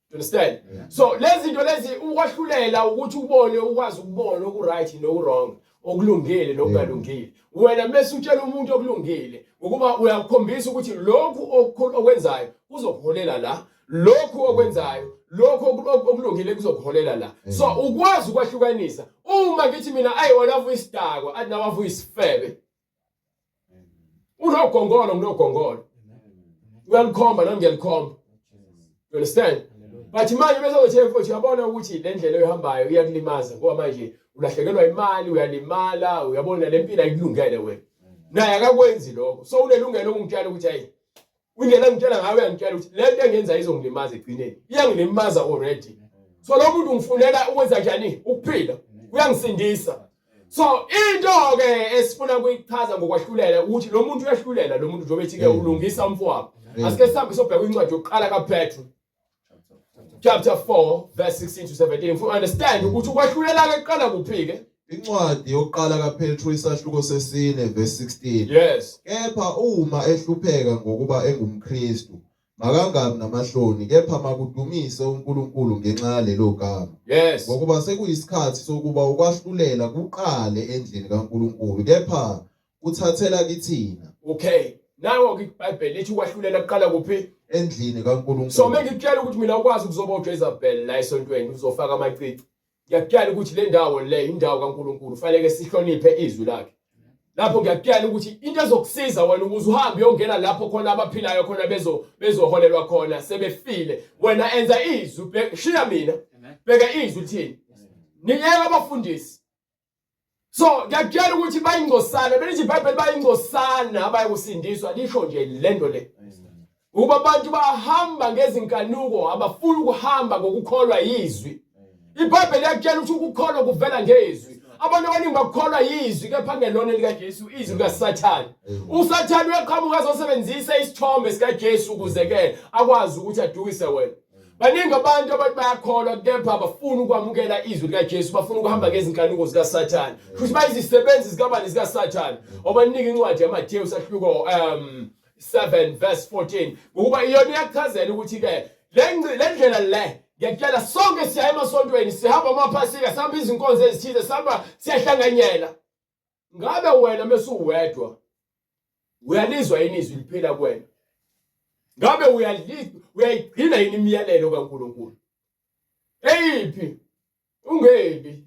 B: You understand? So lezi zinto lezi ukwahlulela ukuthi ubone ukwazi ukubona oku right noku wrong, okulungile nokungalungile. Wena mase utshela umuntu okulungile ngokuba uyakukhombisa ukuthi lokhu okwenzayo kuzokuholela la, lokhu okwenzayo lokhu okulungile kuzokuholela la. So ukwazi ukwahlukanisa. Uma ngithi mina ayi wena avuya isidakwa, athi nawe avuya isifebe. Unogongolo nginogongolo. Uyalikhomba nami ngiyalikhomba. You understand? But manje bese uthi mfowethu uyabona ukuthi le ndlela oyihambayo iyakulimaza ngoba manje ulahlekelwa imali uyalimala uyabona le mpilo ayikulungele wena. Naye akakwenzi lokho. So unelungelo ukungitshela ukuthi hey indlela engitshela ngayo uyangitshela ukuthi le nto engenza izongilimaza egcineni. Iyangilimaza already. So lo muntu ngifunela ukwenza njani? Ukuphila. Uyangisindisa. So into ke esifuna kuyichaza ngokwahlulela ukuthi lo muntu uyahlulela lo muntu njengoba ethi ke ulungisa umfowabo. Asike sihambe sobheka incwadi yokuqala kaPetru chapter 4 verse 16 to 17 if you understand ukuthi ukwahlulela ke kuqala kuphi ke.
C: Incwadi yokuqala kaPetru isahluko sesine verse 16.
B: Yes.
C: Kepha uma ehlupheka ngokuba engumKristu Makangabi namahloni kepha makudumise uNkulunkulu ngenxa yalelo gama.
B: Yes.
C: Ngokuba sekuyisikhathi sokuba ukwahlulela kuqale endlini kaNkulunkulu kepha kuthathela kithina.
B: Okay. Nawo ke iBhayibheli lithi ukwahlulela kuqala kuphi?
C: Endlini kaNkulunkulu.
B: So mengikutshela ukuthi mina ukwazi ukuzoba uJezebel la esontweni uzofaka amacici. Ngiyakutshela ukuthi le ndawo le indawo kaNkulunkulu fanele sihloniphe izwi lakhe. Lapho ngiyakutshela ukuthi into ezokusiza wena ukuze uhambe uyongena lapho khona abaphilayo khona bezo bezoholelwa khona sebefile. Wena enza izwi, shiya mina. Bheka izwi lithini. Niyeke abafundisi. So ngiyakutshela ukuthi bayingcosana, belithi iBhayibheli bayingcosana abayakusindiswa lisho nje lento le. Ukuba abantu bahamba ngezinkanuko abafuni ukuhamba ngokukholwa yizwi. IBhayibheli liyakutshela ukuthi ukukholwa kuvela ngezwi. Abantu abaningi bakukholwa yizwi kepha kungelona likaJesu, izwi likaSathane. USathane uyaqhamuka azosebenzisa isithombe sikaJesu ukuze ke akwazi ukuthi adukise wena. Baningi abantu abathi bayakholwa kepha abafuni ukwamukela izwi likaJesu, bafuna ukuhamba ngezinkanuko zikaSathane. Futhi bayizisebenzi zikabani zikaSathane. Obanika incwadi yaMathewu sahluko 7 verse 14 ngokuba iyona iyachazela ukuthi ke le ndlela le ngiyakutshela sonke siya emasontweni sihamba amaphasika sihamba izinkonzo ezithize sihamba siyahlanganyela ngabe wena mesuwedwa uyalizwa yini izwi liphila kuwena ngabe uyayigcina yini imiyalelo kaNkulunkulu eyiphi ungebi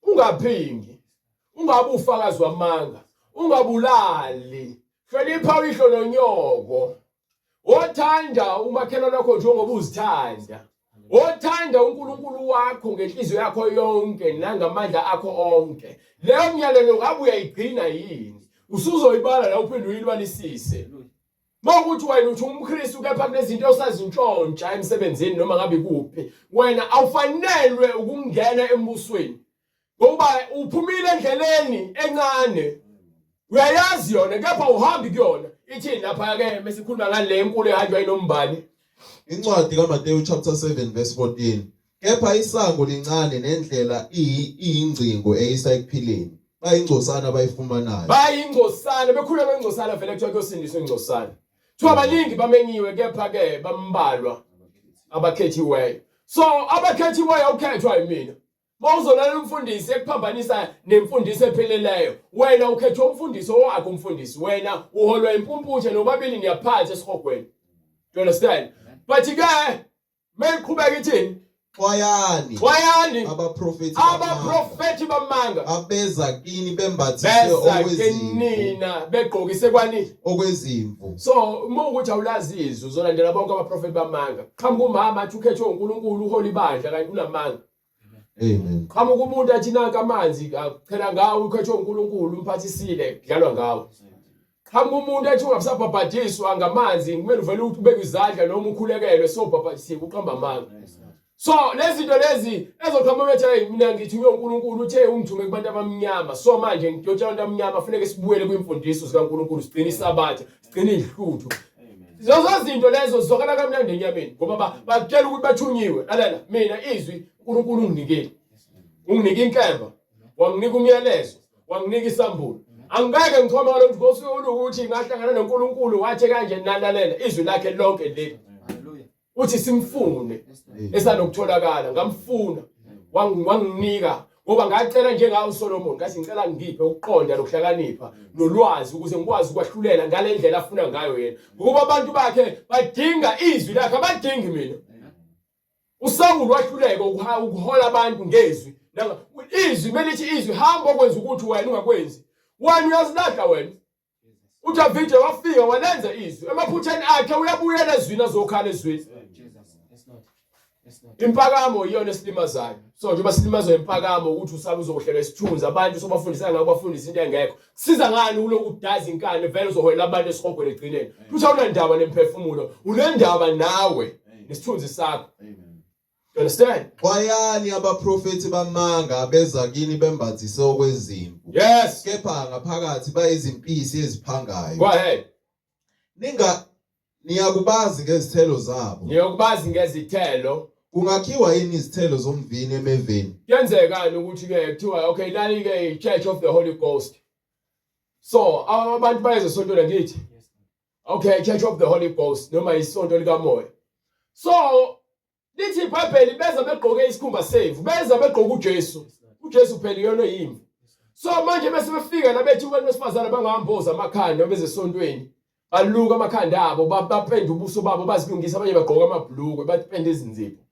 B: ungaphingi ungabe ufakazi wamanga ungabulali hlonipha uyihlo nonyoko wothanda umakhelwane wakho njengoba uzithanda wothanda uNkulunkulu wakho ngenhliziyo yakho yonke nangamandla akho onke leyo myalelo ngabe uyayigcina yini usuzoyibala la uphinde uyilwalisise Mawukuthi wena uthi umKristu kepha kunezinto osazintshontsha emsebenzini noma ngabe kuphi wena awufanelwe ukungena embusweni ngoba uphumile endleleni encane uyayazi yona kepha uhambi kuyona ithini lapha ke mesikhuluma ngale nkulu ehanjwa inombani
C: Incwadi kaMateyu chapter 7 verse 14 Kepha isango lincane nendlela iyingcingo eyisa ekuphileni bayingcosana abayifumanayo
B: bayingcosana bekhuluma ngengcosana vele kuthiwa kuyosindiswa ingcosana kuthiwa baningi bamenyiwe kepha ke bambalwa abakhethiweyo so abakhethiweyo ukhethwa yimina Mawuzolalela umfundisi ekuphambanisa nemfundiso epheleleyo wena ukhethwa umfundisi owakho umfundisi wena uholwa impumputhe nobabili niyaphatha esihogweni do you understand but ke Meyiqhubeka ithini?
C: Xwayani.
B: Xwayani
C: abaprofethi
B: abaprofethi bamanga
C: abeza kini bembathise
B: beza
C: okwezimvu
B: kinina begqokise kwani
C: okwezimvu.
B: So uma ukuthi awulazi izwi uzolandela bonke abaprofethi bamanga. Qhamuka umama athi ukhethwe uNkulunkulu uhola ibandla kanti unamanga.
C: Amen.
B: Qhamuka umuntu athi nanka amanzi achela ngawo ukhethwe uNkulunkulu umphathisile kudlalwa ngawo. Qhamuka umuntu athi ungabusabhabhadiswa ngamanzi kumele uvele ubeke izandla noma ukhulekelwe sobhabhadisiwe uqamba amanga. So lezi zinto lezi ezoqhamuka ethi hey mina ngithunywe uNkulunkulu uthe ungithume kubantu abamnyama so manje ngiyotshela abantu abamnyama funeke sibuyele kwimfundiso zikaNkulunkulu sigcine isabatha sigcine izihluthu Lezo zinto lezo zizwakala kamnandi enyameni ngoba bakutshela ukuthi bathunyiwe. Lalela mina izwi uNkulunkulu unginikile. Unginike inkemba, wanginika umyalezo, wanginika isambulo. Angeke ngichome ngalo mntu ngosuku olukuthi ngahlangana noNkulunkulu wathi kanje nalalela izwi lakhe lonke leli. Uthi simfune esanokutholakala ngamfuna wanginika ngoba ngacela njengawo uSolomon ngathi ngicela ngiphe ukuqonda nokuhlakanipha nolwazi ukuze ngikwazi ukwahlulela ngale ndlela afuna ngayo yena ngokuba abantu bakhe badinga izwi lakhe abadingi mina uSawulu wahluleka ukuhola abantu ngezwi izwi kumele lithi izwi hamba okwenza ukuthi wena ungakwenzi wena uyazilahla wena uDavide wafika walenza izwi emaphutheni akhe uyabuyela ezwini azokhala ezwini impakamo iyona esilimazayo so njengoba silimazwa impakamo ukuthi usabe uzokuhlelwa isithunzi abantu sobafundisa ngako bafundisa into engekho siza ngani uloku udaza inkani vele uzoholela abantu esihogweni egcineni futhi awunandaba nemphefumulo unendaba nawe nesithunzi sakho You understand?
C: Xwayani abaprofethi bamanga abeza kini bembathise okwezimvu.
B: Yes.
C: Kepha ngaphakathi bayizimpisi eziphangayo.
B: Go ahead.
C: Ninga niyakubazi ngezithelo zabo.
B: Niyokubazi ngezithelo.
C: Kungakhiwa yini izithelo zomvini emeveni?
B: Kuyenzekani ukuthi ke kuthiwa okay nani ke i-Church of the Holy Ghost. So abantu bayeza esontweni ngithi. Okay, Church of the Holy Ghost noma isonto likamoya. So lithi iBhayibheli beza begqoke isikhumba semvu, beza begqoke uJesu. UJesu phela iyona yimvu. So manje bese befika labethi abantu besifazane bangahamboza amakhanda beze esontweni. Baluka amakhanda abo, bapenda ubuso babo, bazilungisa abanye bagqoka amabhulukwe, bapenda izinzipho.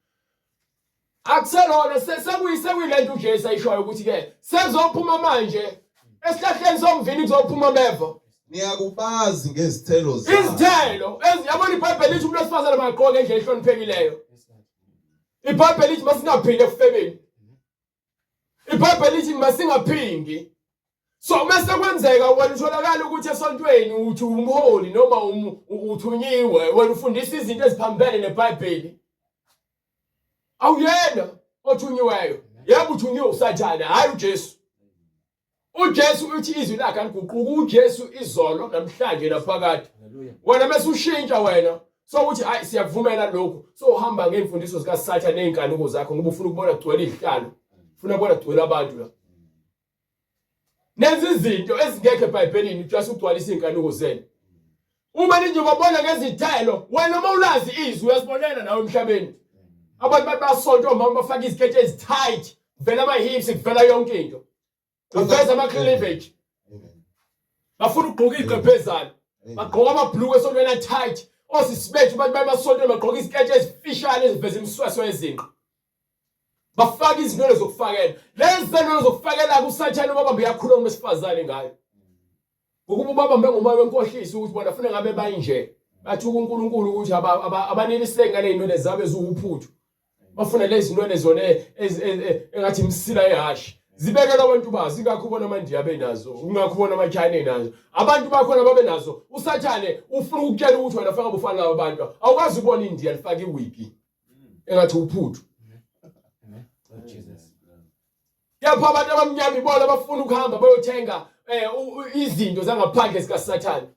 B: Akuselona sekuyilento uJesu ayishoyo ukuthi ke sekuzophuma manje esihlahleni somvini kuzophuma ameva.
C: Niyakubazi ngezithelo zabo.
B: Izithelo yabona iBhayibheli lithi umuntu wesifazane makagqoke ngendlela ehloniphekileyo. IBhayibheli lithi masingaphindi ekufebeni. IBhayibheli lithi masingaphingi. So mase kwenzeka wena utholakala ukuthi esontweni uthi umholi noma uthunyiwe wena ufundisa izinto eziphambene neBhayibheli. Awuyena othunyiweyo. Yebo uthunyiwe uSathane, hayi uJesu. uJesu uthi izwi lakhe aliguquki uJesu izolo namhlanje naphakade. Wena mase ushintsha wena so uthi hayi siyakuvumela lokhu so uhamba ngeemfundiso zikaSathane nezinkanuko zakho ngoba ufuna ukubona kugcwele izihlalo. Ufuna ukubona kugcwele abantu la. Nenza izinto ezingekho eBhayibhelini just ukugcwalisa izinkanuko zenu. Uma nizobabona ngezithelo, wena uma ulazi izwi uyazibonela nawe emhlabeni. Abantu bathi basonto omama bafaka iziketi ezi-tight, kuvela ama-hips, kuvela yonke into. Kuveza ama-cleavage. Bafuna ukugqoka igqebhezana. Bagqoka amabhuluku esontweni a-tight. Osisi bethu bathi baye emasontweni bagqoka iziketi ezifishane eziveza imisweso yezinqa. Bafaka izinwele zokufakela. Lezi zinwele zokufakela kusathane ubabambe uyakhuluma wesifazane ngayo. Ngokuba ubabambe ngomoya wenkohliso ukuthi bona funa ngabe bayinje. Bathi uNkulunkulu ukuthi abaneliseki ngale zinwele zabo eziwuphuthu. Bafuna lezi zinwele zona engathi imsila yehashi. Zibekelwa abantu bazo ingakho ubona amaNdiya benazo, ingakho ubona amaChina enazo. Abantu bakhona babe nazo. USathane ufuna ukukutshela ukuthi wena faka bufana laba bantu. Awukwazi ukubona iNdiya lifaka iwigi. Engathi uphuthu. Kepha abantu abamnyama ibona abafuna ukuhamba bayothenga eh, izinto zangaphandle zikaSathane.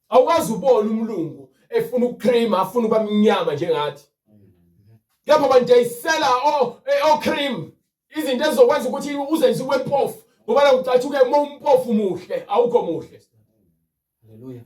B: Awukwazi ubona umlungu efuna ukucream afuna ukuba mnyama njengathi. Kepha bandayisela o eh, o cream izinto ezizokwenza ukuthi uzenze ube mpofu ngoba la ucathuke uma umpofu muhle awukho muhle.
A: Haleluya.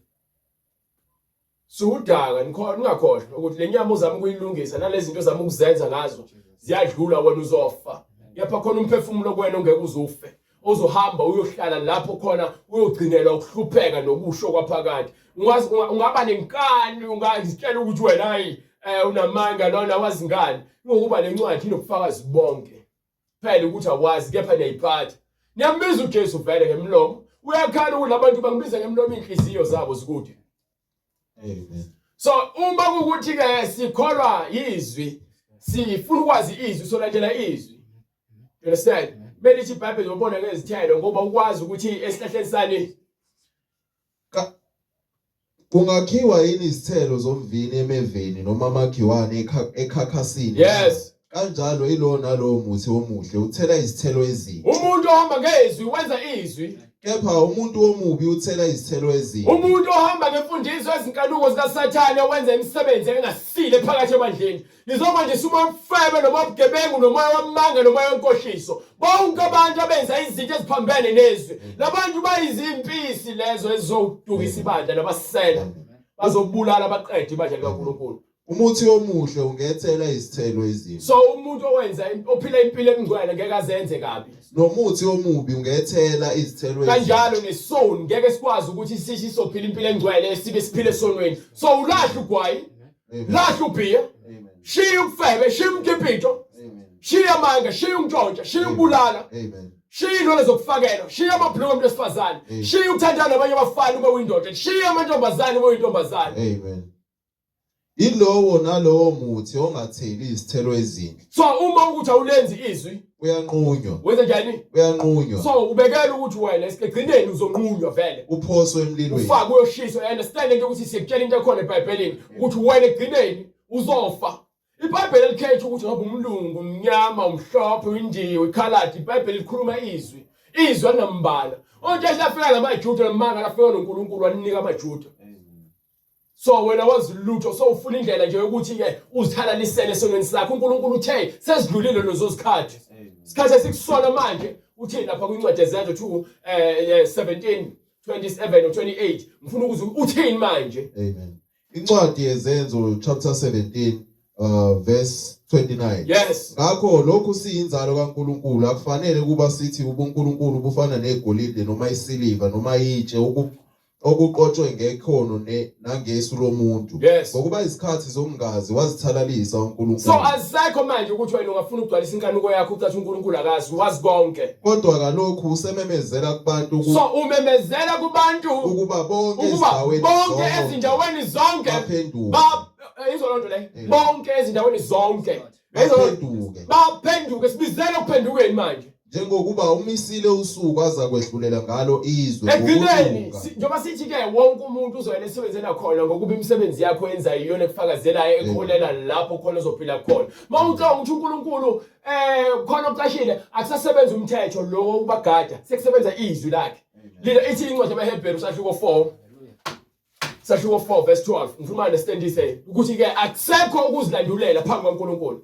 B: Siwudaka nikhona ningakhohlwa ukuthi le nyama uzama ukuyilungisa nalezi zinto ozama ukuzenza ngazo ziyadlula wena uzofa. Kepha khona umphefumulo kuwena ongeke uzufe. Ozohamba uyohlala lapho khona uyogcinelwa ukuhlupheka nokusho kwaphakade. Ungazi ungaba nenkani ungazitshela ukuthi wena hayi eh, unamanga lona wazi ngani. Ngokuba lencwadi inobufakazi bonke. Phela ukuthi awazi kepha niyayiphatha. Niyambiza uJesu vele ngemlomo. Uyakhala ukuthi labantu bangibiza ngemlomo inhliziyo zabo zikude.
C: Amen.
B: So uma kukuthi ke sikholwa izwi, sifuna ukwazi izwi solandela izwi. You understand? Belithi iBhayibheli ubona ngezithelo ngoba ukwazi ukuthi esihlahleni sani
C: Kungakhiwa yini izithelo zomvini emeveni noma amakhiwane ekhakhasini?
B: Yes.
C: Kanjalo yilowo nalowo muthi omuhle uthela izithelo ezinhle.
B: Umuntu ohamba ngezwi wenza izwi.
C: Kepha umuntu omubi uthela izithelo ezimbi.
B: Umuntu ohamba ngemfundiso ezinkanuko zikaSathane wenza imisebenzi engasile phakathi ebandleni. Nizobanjisa umoya wobufebe noma ubugebengu nomoya wamanga nomoya wenkohliso. Bonke abantu abenza izinto eziphambene nezwi. Labantu bayizimpisi lezo ezizodukisa ibandla nabasela. Bazobulala baqede ibandla likaNkulunkulu.
C: Umuthi omuhle ungethela izithelo ezimbi.
B: So umuntu owenza ophila impilo engcwele ngeke azenze kabi.
C: Nomuthi omubi ungethela izithelo ezimbi.
B: Kanjalo nesoni ngeke sikwazi ukuthi sithi sophila impilo engcwele sibe siphile esonweni. So ulahla ugwayi. Lahla ubhiya. Shiya ubufebe, shiya umkipito. Shiya amanga, shiya ukuntshontsha, shiya ukubulala.
C: Amen.
B: Shiya inwele zokufakelwa, shiya amabhuluku omuntu wesifazane, shiya ukuthandana nabanye abafana ube uyindoda, shiya amantombazane ube uyintombazane.
C: Amen. Yilowo nalowo muthi ongatheli izithelo ezinhle.
B: So uma ukuthi awulenzi izwi
C: uyanqunywa.
B: Wenza njani?
C: Uyanqunywa.
B: So ubekela ukuthi wena esigcineni uzonqunywa vele.
C: Uphoswe emlilweni.
B: Ufake uyoshiswa. You understand into ukuthi siyakutshela into ekhona eBhayibhelini ukuthi wena ekugcineni uzofa. IBhayibheli elikhetha ukuthi ngoba umlungu, umnyama, umhlophe, uyindiya, uyikhaladi, iBhayibheli likhuluma izwi. Izwi alinambala. Onke lafika namaJuda namanga lafika noNkulunkulu walinika amaJuda. So wena wazi lutho so ufuna indlela nje yokuthi ke uzithalalisele esonweni sakho uNkulunkulu uthe sezidlulile lezo zikhathi isikhathi esikusona manje uthi lapha kwincwadi yezenzo 2 17 eh, 27 or 28 ngifuna ukuzwa uthini manje.
C: Amen. Incwadi yeZenzo chapter 17 verse 29.
B: Yes.
C: Ngakho lokhu siyinzalo kaNkuluNkulu akufanele kuba sithi ubuNkulunkulu bufana negolide noma isiliva noma itshe okuqotshwe ngekhono nangesu lomuntu.
B: Yes.
C: Ngokuba izikhathi zokungazi wazithalalisa uNkulunkulu.
B: So asekho manje ukuthi wena ungafuna ukugcwalisa inkanuko yakho ucathi uNkulunkulu akazi wazi konke.
C: Kodwa kalokhu usememezela kubantu
B: So umemezela kubantu
C: ukuba bonke
B: ukuba
C: ezindaweni
B: bonke
C: zonke
B: ezindaweni zonke
C: baphenduke.
B: ba izwa lonto le
C: Amen.
B: bonke ezindaweni zonke Izwa lonto.
C: Baphenduke.
B: Baphenduke sibizele ukuphendukeni manje.
C: Njengokuba umisile usuku aza kwehlulela ngalo izwe
B: Ekugcineni
C: ngokulunga.
B: njengoba sithi ke wonke umuntu uzoyela esebenzela khona ngokuba imisebenzi yakho yenzayo iyona ekufakazelayo ekholela lapho khona ozophila khona. Uma ucabanga ukuthi uNkulunkulu khona ocashile akusasebenzi umthetho lo ubagada sekusebenza izwi lakhe. Lila ithi incwadi yamaHebheru sahluko 4 sahluko 4 verse 12 ngifuna understandise ukuthi ke akusekho ukuzilandulela phambi kwaNkulunkulu.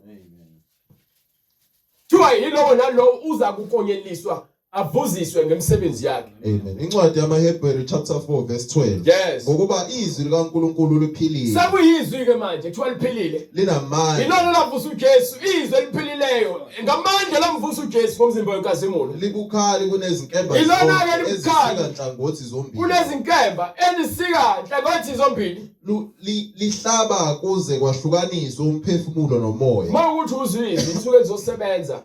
B: Kuthiwa yilowo nalowo uza kukonyeliswa avuziswe ngemisebenzi yakhe.
C: Amen. Incwadi yamaHebheru chapter 4 verse 12.
B: Yes.
C: Ngokuba izwi likaNkulunkulu liphilile.
B: Sekuyizwi ke manje kuthiwa liphilile.
C: Linamandla.
B: Ilona lavusa uJesu, izwi eliphilileyo. Ngamandla lamvusa uJesu ngomzimba wenkazimulo.
C: Libukhali kunezinkemba
B: Ilona ke libukhali
C: ezisika nhlangothi zombili.
B: Kunezinkemba ezisika nhlangothi zombili.
C: Lihlaba kuze kwahlukaniswe umphefumulo nomoya.
B: Uma ukuthi uzwizwi lisuke lizosebenza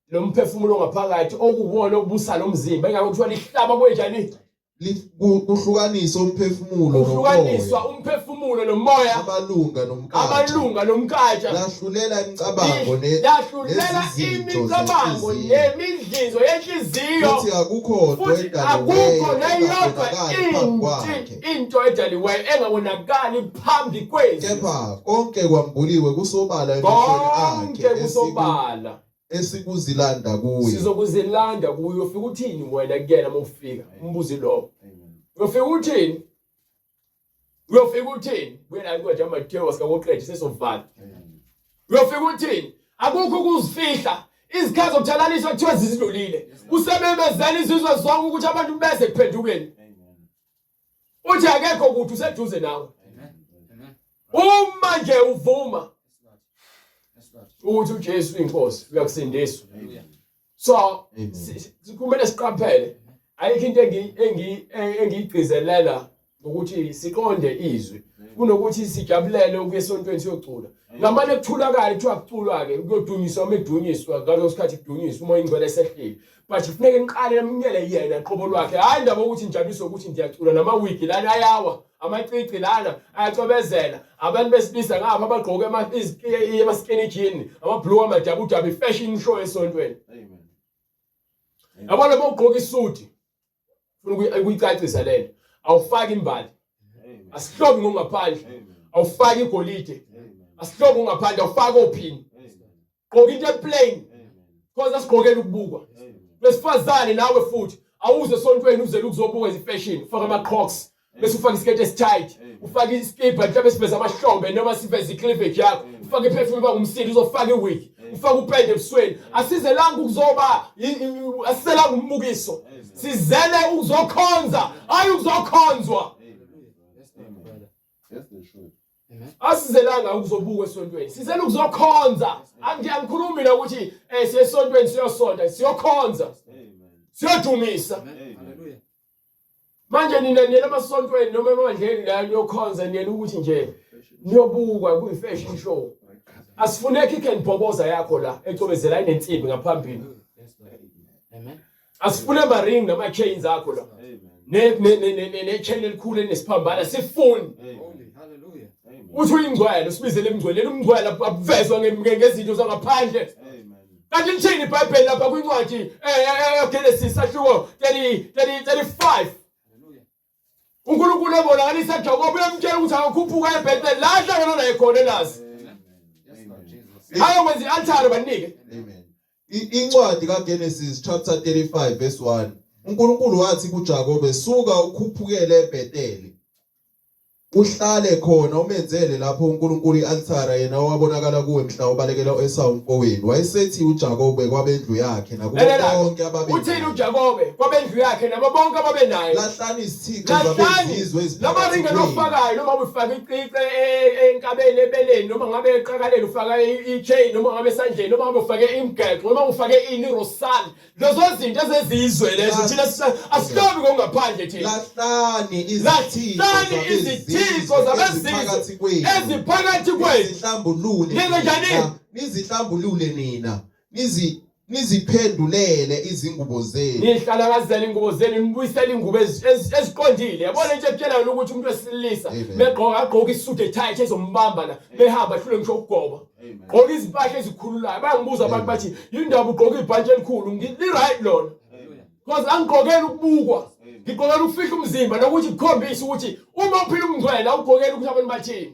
B: lo mphefumulo ngaphakathi okuwona obusa lo mzimba ingakho kuthiwa lihlaba kwenjani
C: Kuhlukaniswa umphefumulo
B: kuhlukaniswa
C: nomoya.
B: Umphefumulo nomoya,
C: amalunga nomkatsha,
B: amalunga nomkatsha,
C: lahlulela imicabango
B: lahlulela
C: nezizinto
B: imicabango
C: zenhliziyo.
B: Nemidlizo yenhliziyo.
C: Futhi akukho nto
B: Futhi
C: edaliweyo
B: akukho neyodwa
C: engabonakali phambi kwakhe.
B: Into edaliweyo engabonakali phambi kwezwi.
C: Kepha konke kwambuliwe kusobala emehlweni akhe,
B: Konke kusobala.
C: Esikuzilanda kuye.
B: Sizokuzilanda kuye. Ufika uthini wena kuyena uma ufika? Umbuzi lowo. Uyofika uthini? Uyofika uthini? Buyela incwadi yaMathewu sikakoqedi sesovala. Uyofika uthini? Akukho ukuzifihla. Izikhathi zokuthalaliswa kuthiwa zizidlulile. Usememezela izizwe zonke ukuthi abantu beze kuphendukeni. Uthi akekho kuthi useduze nawe. Uma nje uvuma ukuthi uJesu uyinkosi uyakusindiswa. So kumele siqaphele ayikho into engiyigcizelela ukuthi siqonde izwi kunokuthi sijabulele ukuya esontweni siyocula. Ngamane kuthulakala kuthiwa kuculwa ke kuyodunyiswa uma edunyiswa ngaleso sikhathi kudunyiswa uMoya oyiNgcwele esehlile. But kufuneke niqale namukele yena qobo lwakhe. Hayi indaba ukuthi nijabulise ukuthi ngiyacula namawigi lana ayawa, amacici lana ayacwebezela. Abantu besilisa ngapha abagqoke ama-skinny jean, ama-blue amadabudabu, i-fashion show esontweni.
C: Amen.
B: Yabona uma ugqoka isudi, ufuna ukuyicacisa lento, awufaki imbali. Asihlobi ngokungaphandle. Awufaki igolide. Asihlobi ngokungaphandle, awufaki ophini. Gqoka into eplain. Because asigqokela ukubukwa. Besifazane nawe futhi awuze esontweni uzele ukuzobuka izifashion, ufaka ama Crocs, bese ufaka isiketi esitight, ufaka iskipa mhlawumbe siveze amahlombe noma siveze icleavage yakho, ufake iperfume iba ngumsindi, uzofaka iwig, ufake upende ebusweni. Asizelanga ukuzoba asizelanga umbukiso. Sizele ukuzokhonza, hayi ukuzokhonzwa. Asizelanga ukuzobukwa esontweni, sizele ukuzokhonza. Angikhulumi la ukuthi siye esontweni siyosonta, siyokhonza, siyodumisa. Manje nina niyela emasontweni noma emabandleni la niyokhonza, niyela ukuthi nje niyobukwa kuyi-fashion show. Asifune kick and bhoboza yakho la ecobezela inensimbi ngaphambili. Asifune ama-ring nama-chains akho la. Ne-chain elikhulu elinesiphambano asifuni. Uthi uyingcwele, usibizele emngcweleni, umngcwele abuvezwa ngezinto zangaphandle. Kanti lithini iBhayibheli lapha kwincwadi Genesis sahluko 35. uNkulunkulu ebonakalisa Jakobe uyamtshela ukuthi akakhuphuka eBethel la ahlangana naye khona elazi. Ayokwenza i-altare banike.
C: Amen. Incwadi kaGenesis chapter 35 verse 1. uNkulunkulu wathi kuJakobe, suka ukhuphukele eBethel. Uhlale khona umenzele lapho uNkulunkulu i-altare yena owabonakala kuwe mhla ubalekela u-Esawu umfowenu. Wayesethi uJakobe kwabendlu yakhe nakubo
B: Lalela,
C: bonke ababe
B: uthini uJakobe kwabendlu yakhe nabo bonke ababenaye?
C: Lahlani izithixo
B: Lahlani
C: zabezizwe
B: lama
C: eziphakathi
B: ringi
C: kwenu.
B: ofakayo noma ufaka icici enkabeni ebeleni noma ngabe eqakaleni ufaka i-chain noma ngabe esandleni noma ngabe ufake imigexo noma ufake ini rosal lezo zinto ezezizwe lezo thina asihlobi ngokungaphandle thina.
C: Lahlani izithixo
B: Lahlani izithixo zabezizwe
C: eziphakathi kwenu
B: eziphakathi kwenu.
C: Nizihlambulule
B: Nenze njani?
C: nina, nizihlambulule nina nizi niziphendulele izingubo zenu.
B: Nihlalakazele ingubo zenu nibuyisele ingubo eziqondile. Yabona into ekutshela yona ukuthi umuntu wesilisa
C: Amen.
B: megqoka agqoke isuit etight ezombamba la behamba hlule ngisho ukugoba. Gqoka izimpahla ezikhululayo. Bayangibuza abantu bathi yindaba ugqoka ibhantshi elikhulu. Li right lona. Because angigqokeli ukubukwa. Ngigqokela ukufihla umzimba nokuthi kukhombise ukuthi uma uphila umngcwele awugqokeli ukuthi abantu bathini.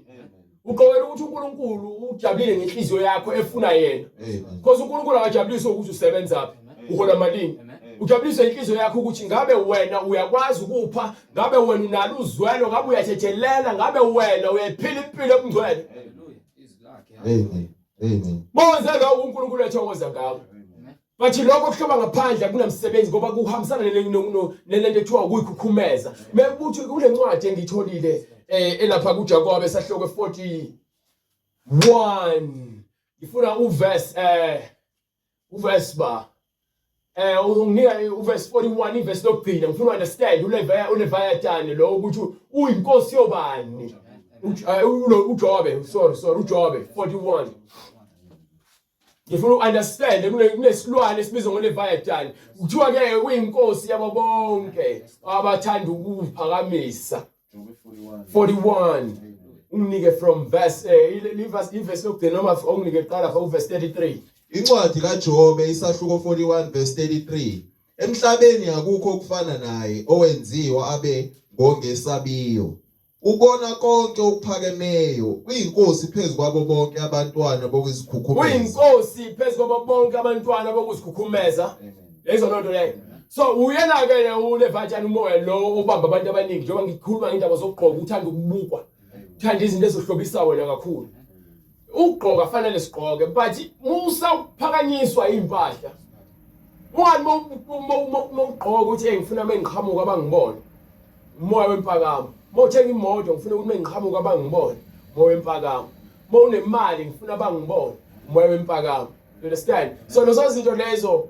B: Ugqokela ukuthi uNkulunkulu ujabulile ngenhliziyo yakho efuna yena.
C: Amen.
B: Because uNkulunkulu akajabuliswa ukuthi usebenza phi, uhola malini. Ujabuliswa inhliziyo yakho ukuthi ngabe wena uyakwazi ukupha, ngabe wena unalo uzwelo, ngabe uyathethelela, ngabe wena uyayiphila impilo ebungcwele.
C: Amen. Amen.
B: Bonze lokho uNkulunkulu ethokoza ngawe. But lokho kuhloba ngaphandle akunamsebenzi ngoba kuhambisana nelento ethiwa ukuyikhukhumeza. Mekuthi kule ncwadi engiyitholile elapha kuJakobe sahloko 41 ngifuna uverse uverse ba unginika uverse 41 iverse lokugcina ngifuna understand uLeviathan lo ukuthi uyinkosi yobani. uJobe sorry sorry uJobe 41 ngifuna uunderstand kunesilwane esibizwa ngoLeviathan kuthiwa ke uyinkosi yabo bonke abathanda ukuphakamisa 41 unginike from verse iverse lokugcina noma unginike kuqala from verse 33.
C: Incwadi kaJobe isahluko 41 verse 33. Emhlabeni akukho okufana naye owenziwa abe ngongesabiyo. Ubona konke okuphakemeyo, uyinkosi phezu kwabo bonke abantwana bokuzikhukhumeza.
B: Uyinkosi phezu kwabo bonke abantwana bokuzikhukhumeza. Lezo nto leyo. So uyena ke uLeviathan umoya lo obamba abantu abaningi njengoba ngikhuluma ngendaba zokugqoka uthanda ukubukwa. Uthanda izinto ezohlobisa wena kakhulu. Ukugqoka fanele sigqoke but musa ukuphakanyiswa impahla. Ungani mawugqoka ukuthi hey ngifuna mengiqhamuka abangibone. Umoya wempakamo. Mawuthenga imoto ngifuna ukuthi mengiqhamuka abangibone. Umoya wempakamo. Mawunemali ngifuna abangibone. Umoya wempakamo. You understand? So lezo zinto lezo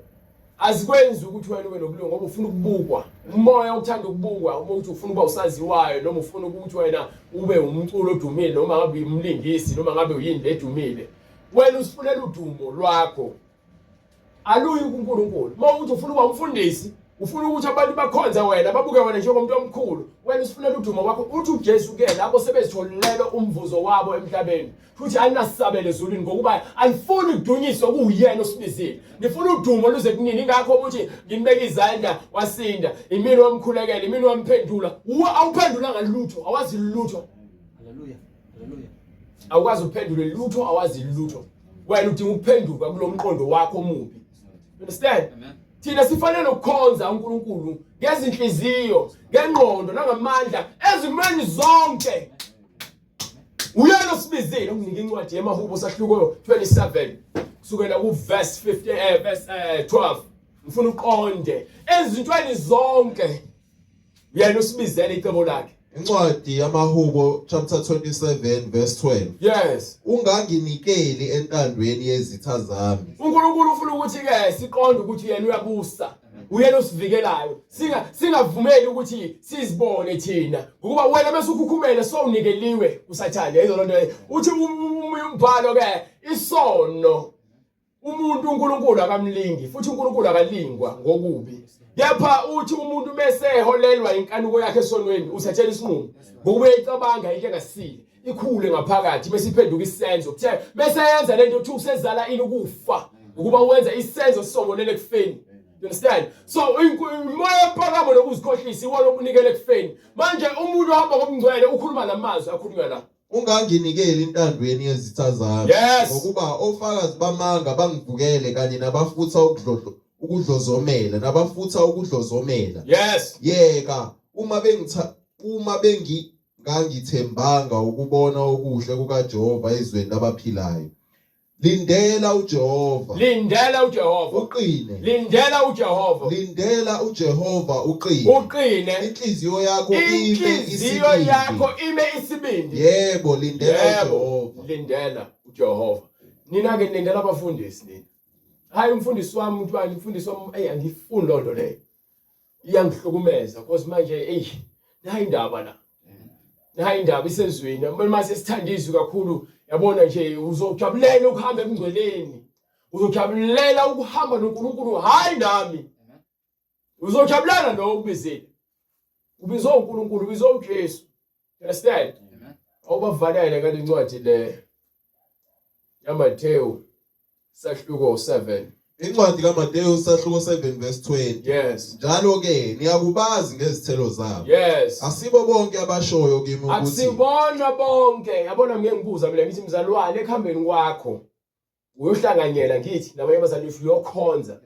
B: azikwenzi ukuthi wena ube nokulunga ngoba ufuna ukubukwa. Umoya uthanda ukubukwa uma uthi ufuna ukuba usaziwayo noma ufuna ukuthi wena ube umculo odumile noma ngabe umlingisi noma ngabe uyini ledumile. Wena usifunela udumo lwakho. Aluyi kuNkulunkulu. Uma uthi ufuna ukuba umfundisi, ufuna ukuthi abantu bakhonze wena, babuke wena njengomuntu omkhulu. Wena usifunela udumo wakho. Uthi uJesu ke labo sebezitholele umvuzo wabo emhlabeni. Futhi aninasabelo ezulwini ngokuba anifuni ukudunyiswa kuwuyena osibizile. Nifuna udumo luze kunini ingakho ukuthi nginibeka izandla wasinda. Imini wamkhulekela, imini wamphendula. Uwe awuphendulanga lutho, awazi lutho.
A: Hallelujah. Hallelujah.
B: Awukwazi ukuphendula lutho, awazi lutho. Wena udinga ukuphenduka kulomqondo wakho omubi. Understand?
A: Amen.
B: Thina sifanele ukukhonza uNkulunkulu ngezinhliziyo, ngengqondo nangamandla ezimweni zonke. Uyena osibizile unginike incwadi yemahubo sahluko 27 kusukela ku verse 50 verse 12. Ngifuna uqonde ezintweni zonke uyena usibizele icebo lakhe.
C: Incwadi yamaHubo chapter 27 verse 12.
B: Yes.
C: Unganginikeli entandweni yezitha zami.
B: uNkulunkulu ufuna ukuthi ke siqonde ukuthi yena uyabusa. Uyena osivikelayo. Singavumeli ukuthi sizibone thina. Ngokuba wena bese ukhukhumele sowunikeliwe kuSathane. Yizo lonto leyo. Uthi umbhalo ke isono umuntu uNkulunkulu akamlingi futhi uNkulunkulu akalingwa ngokubi. Kepha uthi umuntu bese eholelwa inkanuko yakhe esonweni uthathela isinqumo ngokuba uyayicabanga into engasile ikhule ngaphakathi bese iphenduka isenzo kuthe bese yenza lento uthi usezala ini ukufa ukuba wenza isenzo sisongonele ekufeni. You understand? So umoya wempakamo nokuzikhohlisa iwona okunikele ekufeni. Manje umuntu ohamba ngobungcwele ukhuluma lamazwi akhulunywa la.
C: Unganginikeli entandweni yezitha zami.
B: Yes.
C: Ngokuba ofakazi bamanga bangivukele kanye nabafutha ukudlozomela, nabafutha ukudlozomela.
B: Yes.
C: Yeka uma bengitha uma bengi Ngangithembanga ukubona okuhle kukaJehova ezweni labaphilayo. Lindela uJehova.
B: Lindela uJehova.
C: Uqine.
B: Lindela uJehova.
C: Lindela uJehova uqine.
B: Uqine.
C: Inhliziyo yakho ime
B: Inhliziyo yakho ime isibindi.
C: Yebo, lindela uJehova.
B: Lindela uJehova. Nina ke nilindela abafundisi nina. Hayi umfundisi wami umuntu wami umfundisi wami ey angifuni lonto leyo. Iyangihlukumeza because manje ey nayi indaba la. Nayi indaba isezweni. Uma sesithanda izwi kakhulu yabona nje uzojabulela ukuhamba ebungcweleni. Uzojabulela ukuhamba noNkulunkulu hayi nami. Uzojabulela lo ukubizile. Ubizwe uNkulunkulu, ubizwe uJesu. Understand? Awubavalele ke lencwadi le yaMathewu sahluko 7.
C: Incwadi kaMateyu sahluko 7 verse 20.
B: Yes.
C: Njalo ke niyakubazi ngezithelo zabo.
B: Yes.
C: Asibo bonke abashoyo kimi ukuthi
B: Akusibona bonke. Yabona ngeke ngibuza mina ngithi mzalwane ekuhambeni kwakho uyohlanganyela ngithi nabanye abazali bethu uyokhonza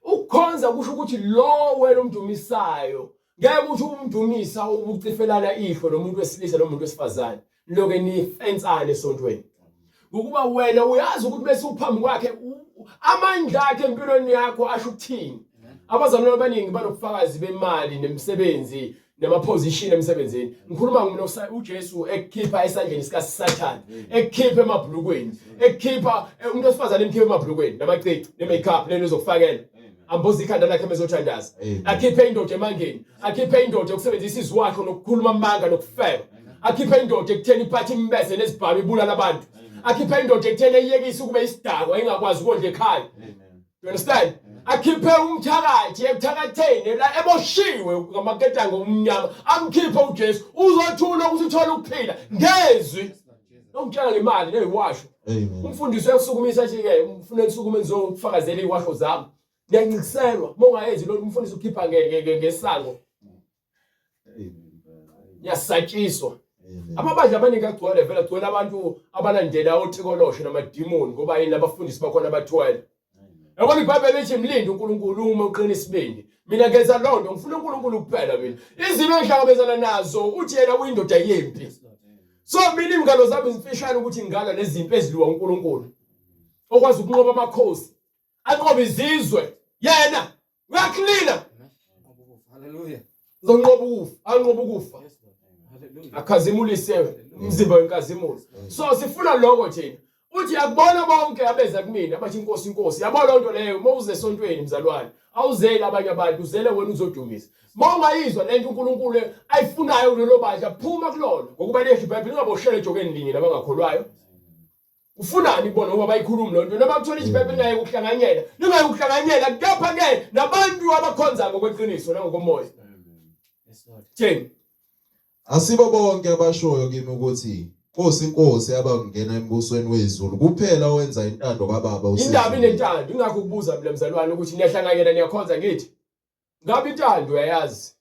B: ukukhonza kusho ukuthi lo wena umdumisayo ngeke ukuthi umdumisa ubucifelana ihlo nomuntu wesilisa nomuntu wesifazane loke nifensane esontweni ngokuba wena uyazi ukuthi bese uphambi kwakhe amandla akhe empilweni yakho asho ukuthini abazalwane abaningi banobufakazi bemali nemisebenzi namaposition emsebenzini ngikhuluma ngomna uJesu ekukhipha esandleni sikaSathane ekukhipha emabhlukweni ekukhipha eh, umuntu wesifazane emkhipha emabhlukweni namacici nemakeup lento ezokufakela amboza ikhanda lakhe mezothandaza akhiphe indoda emangeni akhiphe indoda yokusebenzisa iziwasho nokukhuluma amanga nokufeba akhiphe indoda ekutheni iphathe imbeze nezibhamu ibulala abantu akhiphe indoda ekutheni eyekise ukube isidakwa ingakwazi ukondla ekhaya You understand? Akhiphe umthakathi ekuthakatheni la eboshiwe ngamaketango omnyama amkhiphe uJesu uzothula ukuthi uthole ukuphila ngezwi. Ongitshela ngemali neyiwasho. Umfundisi uyakusukumisa athi ke ufuna nisukume nizofakazela iziwasho zami. Ngiyancikiselwa uma ungayenzi lo umfundisi ukhipha ngesango. Ngiyasatshiswa. Amabandla amaningi agcwele vele agcwele abantu abalandela otikoloshe namadimoni ngoba yini abafundisi bakhona bathwele. Yabona iBhayibheli lithi mlinde uNkulunkulu uma uqina isibindi. Mina ngenza loo nto ngifuna uNkulunkulu kuphela mina. Izimo engihlangabezana nazo uthi yena uyindoda yempi. So mina ingalo zami zimfishane ukuthi ngingalwa nezimpi eziliwa uNkulunkulu. Okwazi ukunqoba amakhosi, anqobe izizwe. Yena uyaklina.
A: Hallelujah.
B: Uzonqoba ukufa, anqoba ukufa. Akhazimulise umzimba wenkazimulo. So sifuna lokho thina. Uthi akubona bonke abeza kumina abathi inkosi inkosi. Yabo loo nto leyo uma uze esontweni mzalwane, awuzeli abanye abantu, uzele wena uzodumisa. Uma ungayizwa lento uNkulunkulu ayifunayo kulelo bandla, phuma kulona. Ngokuba liyasho iBhayibheli ungaboshelwa ejokeni linye nabangakholwayo. Ufunani kubona ngoba bayikhulumi loo nto noma kuthola iBhayibheli naye ukuhlanganyela lingayi ukuhlanganyela kepha ke nabantu abakhonza ngokweqiniso nangokomoya. Theni
C: Asibo bonke abashoyo kimi ukuthi Nkosi Nkosi abakungena embusweni wezulu kuphela owenza intando kaBaba
B: osezulwini. Indaba inentando ingakho ukubuza mina mzalwane ukuthi niyahlanganyela niyakhonza ngithi ngabe intando uyayazi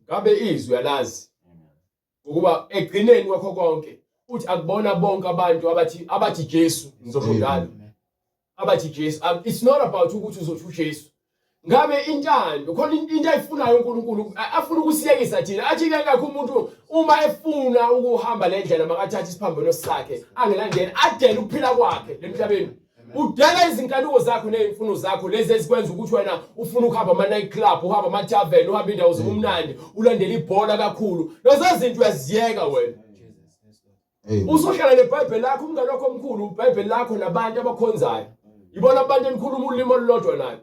B: ngabe izwi uyalazi ukuba egcineni kwakho konke uthi akubona bonke abantu abathi abathi Jesu ngizosho njalo abathi Jesu it's not about ukuthi uzothi uJesu ngabe intando khona into ayifunayo uNkulunkulu afuna ukusiyekisa thina athi ke ngakho umuntu uma efuna ukuhamba le ndlela makathathe isiphambano sakhe angelandela adele ukuphila kwakhe lemhlabeni udela izinkanuko zakho nezimfuno zakho lezi ezikwenza ukuthi wena ufuna ukuhamba ama night club uhamba ama tavern uhamba indawo zobumnandi ulandela ibhola kakhulu lezo zinto uyaziyeka wena Usohlala neBhayibheli lakho umngane wakho omkhulu iBhayibheli lakho nabantu abakhonzayo. Ibona abantu enikhuluma ulimi olulodwa nayo.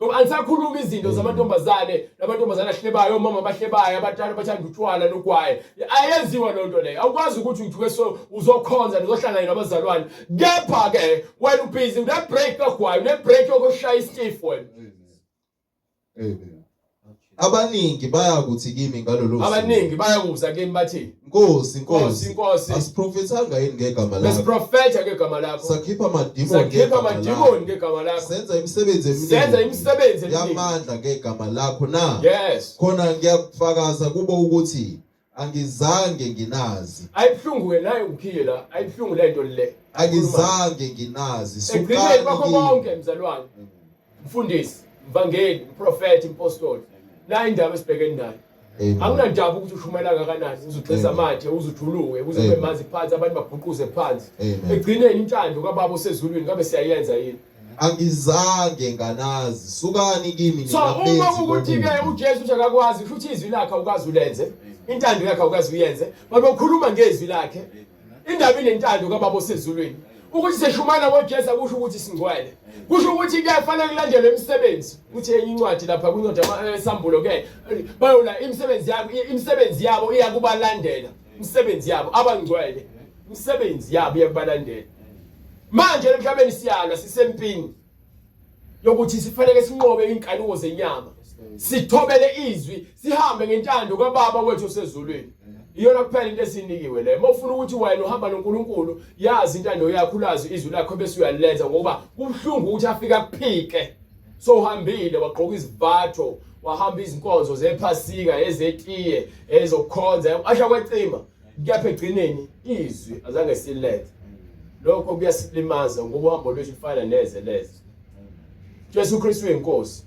B: Ngoba anisakhuluma izinto zamantombazane namantombazane ahlebayo omama abahlebayo abatshana abathanda utshwala nogwayi. Ayenziwa loo nto leyo. Awukwazi ukuthi uthuke so uzokhonza nizohlangana nabazalwane. Kepha ke wena ubhizi une break kagwayi une break yokushaya istif wena.
C: Amen. Abaningi bayakuthi kimi ngalolo suku.
B: Abaningi bayakuza kimi bathi
C: Nkosi,
B: Nkosi,
C: Nkosi,
B: Nkosi.
C: asiprofethanga yini ngegama lakho?
B: Besiprofetha ngegama lakho.
C: Sakhipha amadimoni
B: Sakhipha
C: ngegama
B: amadimoni
C: lakho.
B: ngegama lakho.
C: Senza imisebenzi eminingi.
B: Senza imisebenzi eminingi.
C: yamandla ngegama lakho na?
B: Yes.
C: Khona ngiyakufakaza kubo ukuthi Angizange nginazi.
B: Ayibuhlungu ke naye ukhiye la, ayibuhlungu lento le.
C: Angizange nginazi.
B: Ekugcineni kwakho konke mzalwane. Mfundisi, mvangeli, mprofeti, mpostoli. Nayi indaba esibhekene nayo. Anginandaba ukuthi ushumela kangakanani, uzugxiza amathe, uzujuluke, uze ube manzi phansi, abantu babhuquze phansi. Egcineni intando kaBaba osezulwini ngabe siyayenza yini?
C: Angizange nganazi, sukani kimi
B: So uma ukuthi ke uJesu uthi akakwazi, futhi izwi lakhe awukazi ulenze, intando yakhe awukazi uyenze, babekhuluma ngezwi lakhe. Indaba inentando kaBaba osezulwini. Ukuthi seshumayela ngoJesu akusho ukuthi singcwele. Kusho ukuthi kuyafanele kulandelwe imisebenzi. Uthi enye incwadi lapha kwincwadi yesambulo ke bayola imisebenzi yabo imisebenzi yabo iyakubalandela. Imisebenzi yabo abangcwele. Imisebenzi yabo iyakubalandela. Manje emhlabeni siyalwa sisempini. yokuthi sifanele sinqobe inkanuko zenyama sithobele izwi sihambe ngentando kaBaba wethu osezulwini iyona kuphela into esinikiwe le uma ufuna ukuthi wena uhamba noNkulunkulu yazi intando yakho ulazi izwi lakho bese uyalenza ngoba kubuhlungu ukuthi afika kuphike so uhambile wagqoka izivatho wahamba izinkonzo zephasika ezetiye ezokukhonza asha kwecima kepha egcineni izwi azange silethe lokho kuyasilimaza ngoba uhambo lwethu lufana neze leze Jesu Kristu uyinkosi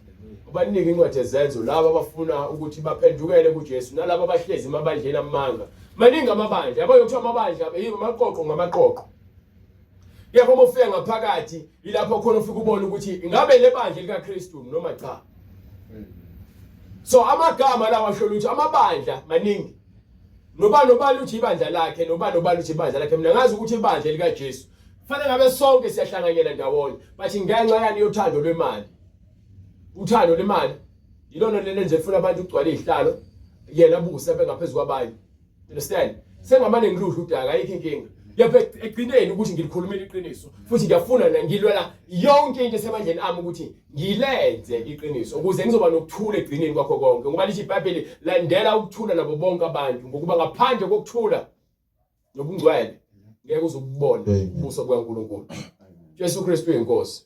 B: ubanike incwadi ezenzo laba abafuna ukuthi baphendukele kuJesu nalabo abahlezi emabandleni amanga maningi amabandla yabo yokuthiwa amabandla amaqoqo ngamaqoqo Kepha uma ufika ngaphakathi ilapho khona ufika ubone ukuthi ingabe le bandla likaKristu noma cha. So amagama lawa asho ukuthi amabandla maningi. Noba nobani uthi ibandla lakhe noba nobani uthi ibandla lakhe mina ngazi ukuthi ibandla likaJesu. Kufanele ngabe sonke siyahlanganyela ndawonye. Bathi ngenxa yani yothando lwemali. Uthando lwemali yilona lelo nje lifuna abantu ukugcwala izihlalo yena buse bengaphezulu kwabanye. Understand? Sengamane ngiludla udaka ayikho inkinga. Kepha ekugcineni ukuthi ngilikhulumile iqiniso futhi ngiyafuna ngilwela yonke into esemandleni ami ukuthi ngilenze iqiniso ukuze ngizoba nokuthula ekugcineni kwakho konke ngoba lithi iBhayibheli landela ukuthula nabo bonke abantu ngokuba ngaphandle kokuthula nobungcwele ngeke uze ubone ubuso bukaNkulunkulu. Jesu Kristu uyinkosi.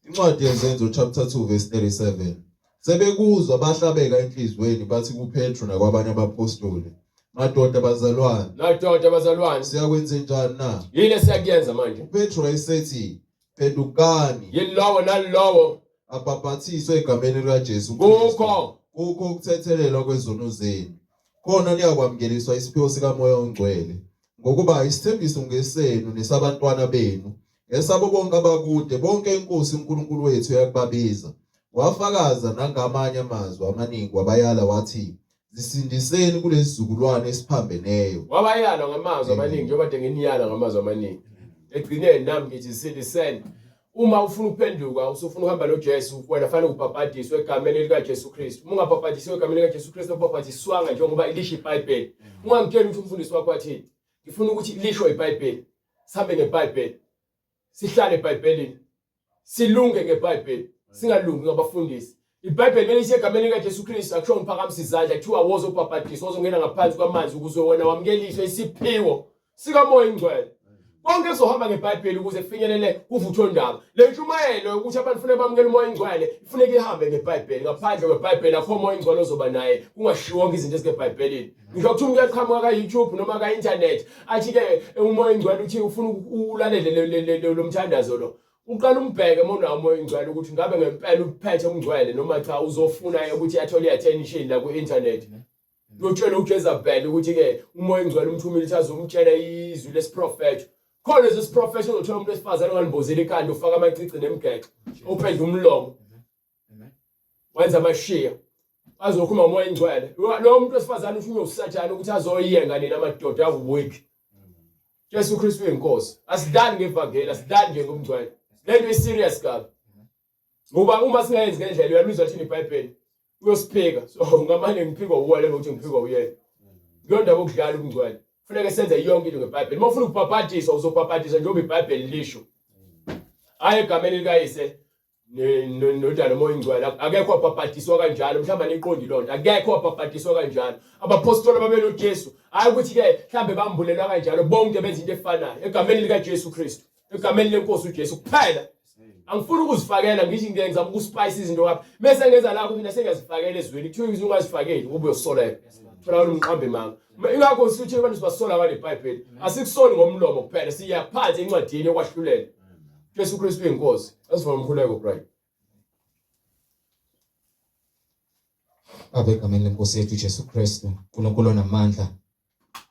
C: Incwadi yeZenzo chapter 2 verse 37. Sebekuzwa bahlabeka enhliziyweni bathi kuPetru nakwabanye abaphostoli, Madoda bazalwane,
B: Madoda bazalwane,
C: siyakwenze njani na?
B: Yini esiyakuyenza manje?
C: UPetru wayesethi, Phendukani.
B: Yilowo nalowo
C: abhapathiswe egameni likaJesu
B: Kukho
C: kukho ukuthethelelwa kwezono zenu. Khona niyakwamukeliswa isiphiwo sikaMoya oNgcwele. Ngokuba isithembiso ngesenu nesabantwana benu Esabo bonke abakude, bonke iNkosi uNkulunkulu wethu eyakubabiza. Wafakaza nangamanye amazwi amaningi wabayala wathi, Zisindiseni kulesi sizukulwane esiphambeneyo.
B: Wabayala ngamazwi amaningi njengoba kade nginiyala ngamazwi amaningi. Ekugcineni nami ngithi zisindiseni. Uma ufuna ukuphenduka usufuna ukuhamba noJesu wena fanele ubhabhadiswe egameni likaJesu Kristu. Uma ungabhabhadisiwe egameni likaJesu Kristu ubhabhadiswanga njengoba lisho iBhayibheli. Ungangitsheli ukuthi umfundisi wakho wathini. Ngifuna ukuthi lisho iBhayibheli. Sihambe ngeBhayibheli. Sihlale eBhayibhelini. Silunge ngeBhayibheli. Singalungi ngabafundisi. IBhayibheli belithi egameni likaJesu Kristu akusho ngiphakamisa izandla kuthiwa woza ubhabhadiswa ozongena ngaphansi kwamanzi ukuze wena wamukeliswe isiphiwo sikaMoya Ingcwele. Konke kuzohamba ngeBhayibheli ukuze kufinyelele kuvuthwe ndaba. Le ntshumayelo yokuthi abantu kufanele bamukele uMoya Ingcwele ifuneka ihambe ngeBhayibheli. Ngaphandle kweBhayibheli akho uMoya Ingcwele ozoba naye kungashiwo wonke izinto ezikeBhayibhelini. Ngisho kuthiwa umuntu uyaqhamuka ka-YouTube noma ka-internet athi-ke uMoya Ingcwele uthi ufuna ulalele lo mthandazo lo. Uqala umbheke uma unawo uMoya Ingcwele ukuthi ngabe ngempela uphethe umngcwele noma cha uzofuna ukuthi athole i-attention la ku-internet. Uyotshela uJezebel ukuthi-ke uMoya Ingcwele umthumile ukuthi azomtshela izwi lesiprofetho. Khona lesi siprofetho ozothola umuntu wesifazane ongalimbozile ikhanda ufaka amacici nemigexo ophendla umlomo. Wenza amashiya. Azokhuluma uMoya Ingcwele. Lo muntu wesifazane ufuna uSathane ukuthi azoyenga nina amadoda awu-weak. Jesu Kristu uyinkosi. Asidlali ngevangeli, asidlali nje ngomngcwele. Lento i-serious kabi. Ngoba uma singayenzi ngendlela uyaluzwa thina iBhayibheli uyosiphika. So ngamane ngiphikwa uwena ngokuthi ngiphikwa uyena. Kuyo ndaba okudlala ubungcwele. Kufuneka senze yonke into ngeBhayibheli. Uma ufuna ukubhabhadiswa uzobhabhadiswa njengoba iBhayibheli lisho. Hayi egameni likaYise nodala umoya ingcwele akekho wabhabhadiswa kanjalo mhlawumbe aniqondi lonto akekho wabhabhadiswa kanjalo abapostoli babenoJesu hayi ukuthi ke mhlawumbe bambulelwa kanjalo bonke benza into efanayo egameni likaJesu Kristu egameni lenkosi uJesu kuphela angifuni ukuzifakela ngithi ngeke ngizama ukuspice izinto lapha bese ngenza lakho mina sengiyazifakela ezweni kuthiwa izwe ungazifakeli ngoba uyosoleka thola umqambi manga ingakho sithi abantu sibasola ngale Bhayibheli asikusoli ngomlomo kuphela siya phansi encwadini yokwahlulela Jesu Kristu uyinkosi asivame umkhuleko Brian.
A: Baba, egameni lenkosi yethu Jesu Kristu, uNkulunkulu onamandla,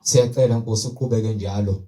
A: siyacela Nkosi uqhubeke njalo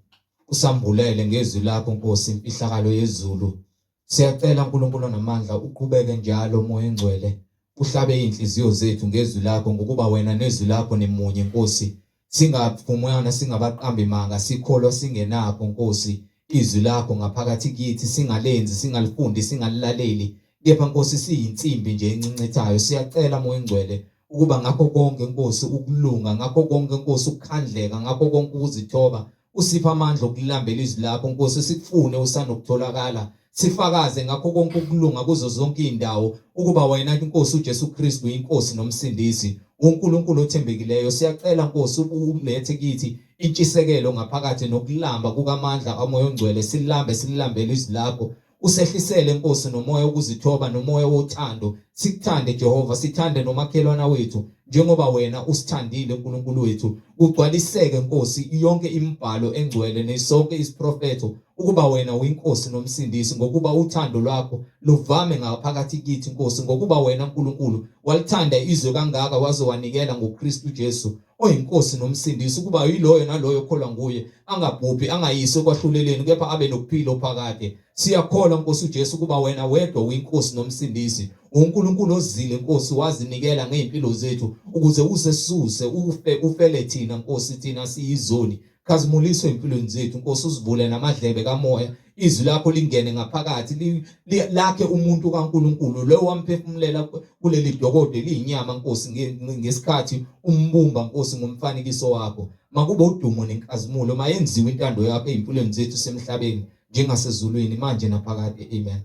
A: usambulele ngezwi lakho Nkosi imfihlakalo yezulu. Siyacela uNkulunkulu onamandla uqhubeke njalo Moya oNgcwele uhlabe izinhliziyo zethu ngezwi lakho, ngokuba wena nezwi lakho nimunye Nkosi. Singafumana singabaqambi manga, sikholwa singenakho Nkosi izwi lakho ngaphakathi kithi, singalenzi, singalifundi, singalilaleli, kepha Nkosi siyinsimbi nje encincithayo. Siyacela Moya oNgcwele ukuba ngakho konke Nkosi ukulunga, ngakho konke Nkosi ukukhandleka, ngakho konke ukuzithoba, usiphe amandla okulambela izwi lakho Nkosi, sikufune usanokutholakala, sifakaze ngakho konke ukulunga kuzo zonke izindawo ukuba wena Nkosi uJesu Kristu inkosi nomsindisi, uNkulunkulu othembekileyo. Siyacela Nkosi ulethe kithi intshisekelo ngaphakathi nokulamba kukamandla amoya ongcwele, silambe, sililambele izwi lakho. Usehlisele Nkosi nomoya wokuzithoba nomoya wothando, sikuthande Jehova, sithande nomakhelwana wethu njengoba wena usithandile uNkulunkulu wethu. Kugcwaliseke Nkosi yonke imibhalo engcwele nesonke isiprofetho ukuba wena uyinkosi nomsindisi, ngokuba uthando lwakho luvame ngaphakathi kithi Nkosi, ngokuba wena Nkulunkulu walithanda izwe kangaka waze wanikela ngoKristu Jesu oyinkosi nomsindisi, ukuba yiloyo naloyo okholwa nguye angabhubhi, angayiswa ekwahluleleni, kepha abe nokuphila ophakade. Siyakholwa Nkosi uJesu ukuba wena wedwa uyinkosi nomsindisi, uNkulunkulu ozile Nkosi, wazinikela ngey'mpilo zethu ukuze usesuse ufe, ufele thina Nkosi, thina siyizoni. Khazimuliswe empilweni zethu Nkosi, usivule namadlebe kamoya, izwi lakho lingene ngaphakathi, lakhe umuntu kaNkulunkulu lo wamphefumulela kuleli dokode liyinyama Nkosi, ngesikhathi umbumba Nkosi ngomfanekiso wakho. Makube udumo nenkazimulo, mayenziwe intando yakho ezimpilweni zethu semhlabeni njengasezulwini, manje naphakade. Amen.